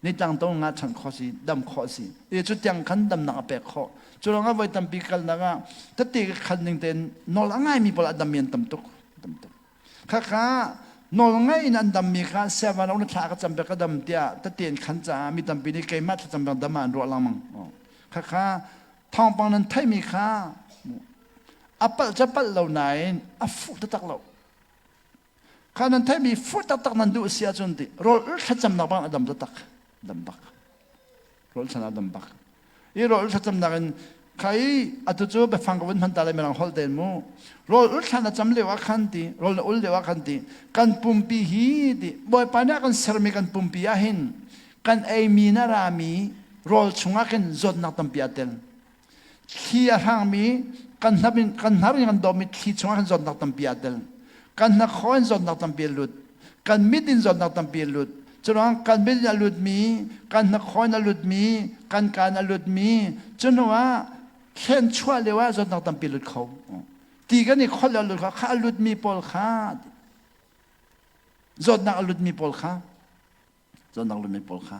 Nitlang tong ngah ṭhan khawh si, dam khawh si. I cu tiang khan damnak a pek khawh. Cu ruangah voi tampi kalnak ah tete ka khan ning tein nawl a ngaimi pawl a dammi an tam tuk. Tam tuk. Khakha nawl ngai in an dammi kha siavan na thla ka cam ka dam tiah tete in khan caah mi tampi nih keimah thlacam bang dam ah an ruah lengmang. Khakha thawngpang nan theihmi kha a palh ca palh lo nain a fuh taktak lo. Kha nan theihmi fuh taktak nan duh si ahcun ti rawl thlacamnak bang a dam taktak dam bak. Rawl chan ah dam bak. I rawl thlacamnak in kha i atu cu biafang ka vun hman ta lai mirang holh tein mu. Rawl thlan a cam lio ah khan ti rawl na ul lio ah khan ti kan pumpi hi ti Bawipa nih a kan sermi kan pumpi ah hin kan eimi na rami rawl chungah khin zawtnak tampi aa tel. Thli a hrangmi kan hnap in kan hnar in kan dawmmi thli chungah khin zawtnak tampi aa tel. Kan hnakhaw in zawtnak tampi a lut. Kan mit in zawtnak tampi a lut. Curuang kan mit in a lutmi, kan hnakhaw in a lutmi, kan kaan a lutmi, cu hnu ah thlen chuah lio ah zawtnak tampi a lut kho. Ti kan i kholh a lut kho. Kha a lutmi pawl kha zawtnak a lutmi pawl kha Zawtnak lumi pawl kha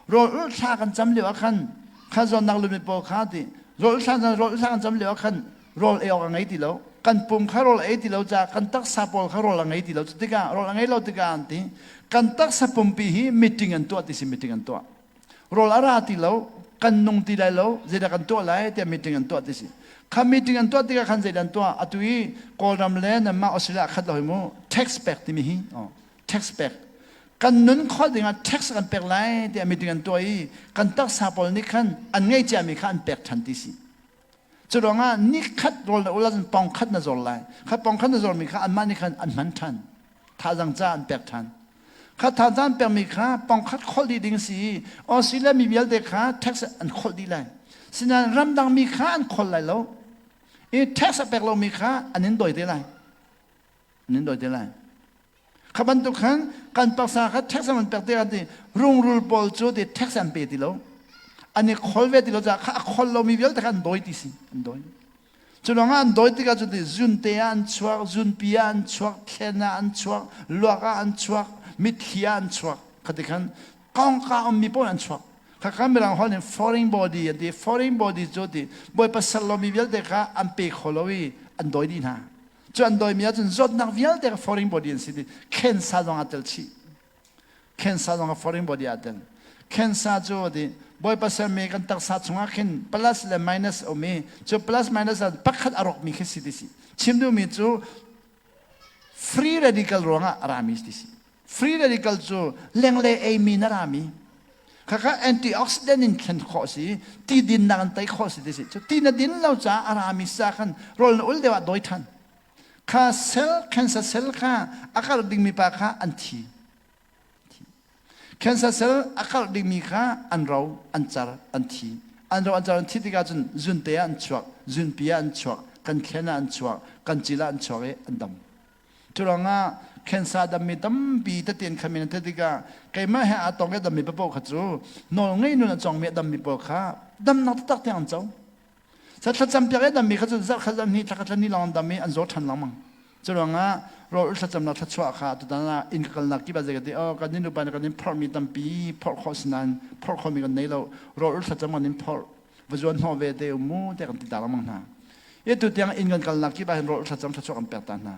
rawl thla kan cam lio ah khan kha zawtnak lumi pawl kha ti rawl thla rawl thla kan cam lio ah khan rawl ei awk a ngei ti lo kan pum kha rawl ei ti lo caah kan taksa pawl kha rawl a ngei ti lo tikah rawl a ngei lo tikah an ti kan taksa pumpi hi meeting an tuah ti si meeting an tuah rawl a ra ti lo kan nung ti lai lo zeidah kan tuah lai tiah meeting an tuah ti si kha meeting an tuah tikah khan zeidah an tuah atu i kawlram le nanmah Australia khat lo hi mu tax pek timi hi tax pek kan nun khawh dingah tax kan pek lai tiah meeting an tuah i kan taksa pawl nih khan an ngei ciami kha an pek ṭhan ti si cu ruangah ni khat rawl na ul ahcun pong khat na zor lai kha pong khat na zormi kha anmah nih khan an hman ṭhan thazang ca an pek ṭhan kha thazang an pekmi kha pong khat kholh dih ding si i Australia mi vialte kha tax an kholh dih lai sinain ramdang mi kha an kholh lai lo i tax a pek lomi kha an in dawi te lai an in dawi te lai Kha bantuk khan kan taksa kha tax an pek tikah ti rungrul pawl cu ti tax an pe ti lo. An i khol ve ti lo caah kha a khol lomi vialte kha an dawi ti si an dawi. Cu lawngah an dawi tikah cu ti zunte ah an chuak, zunpi ah an chuak, thlen ah an chuak, luak ah an chuak, mitthli ah an chuak. Kha ti khan kongka ummi paoh an chuak. Khakha mirang holh in foreign body an ti. Foreign body cu ti Bawipa ser lomi vialte kha an pe kho lo i an dawi dih hna. Cu an dawimi ahcun zawtnak vialte kha foreign body an si ti cancer zong aa tel chih. Cancer zong a foreign body aa tel. Cancer cu ti Bawipa sermi kan taksa chungah khin plus le minus a um i cu plus minus ah pakhat a rawkmi khi si ti si. Chim duhmi cu free radical ruangah a rami ti si. Free radical cu lenglei eimi na rami. Khakha antioxidant in thlen khawh si, ti dinnak in tei khawh si ti si. Cu ti na din lo caah a rami sa khan rawl na ul deuh ah dawi than. Kha cell, cancer cell kha a karh dingmi pa kha an thi. Cancer cell a karh dingmi kha an ro, an car, an thi. An ro, an car, an thi tikah cun zunte ah an chuak, zunpi ah an chuak, kan thlen ah an chuak. Kan cil ah an chuak i an dam. Curuangah cancer dammi tampi tete an khan in tikah keimah he aa tong i dammi paoh kha cu nawl ngei nun a cawngmi a dammi pawl kha damnak taktak tiang an co. Sa thlacam piak i dammi kha cu zarh khat zarh hnih thla khat thla hnih lawng an dam i an zaw ṭhan lengmang. Curuangah rawl thlacamnak thluachuah kha tutan ah inn ka kalnak kip ah zei ka ti oh kan nupa nih kan in phorhmi tampi phorh khawh si nain phorh khawhmi kan nei lo rawl thlacam kan in phorh va zuan hnawh ve te um mu tiah kan ti ta lengmang hna. I tu tiang inn kan kalnak kip ah hin rawl thlacam thluachuah kan pek ta hna.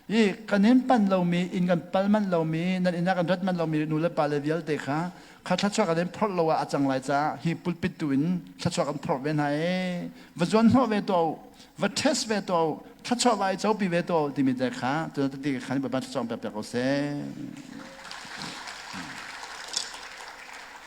I kan in pan lomi inn kan pal manh lomi nan inn ah kan rat manh lomi nu le pa le vialte kha kha thluachuah kan in phorh lo ah a cang lai caah hi pulpit tu in thluachuah kan phorh ve hna ee va zuan hnawh ve tuah u va test ve tuah u thluachuah vai copi ve tuah u timi te kha tu ti khan Bawipa thluachuah pek piak ko seh.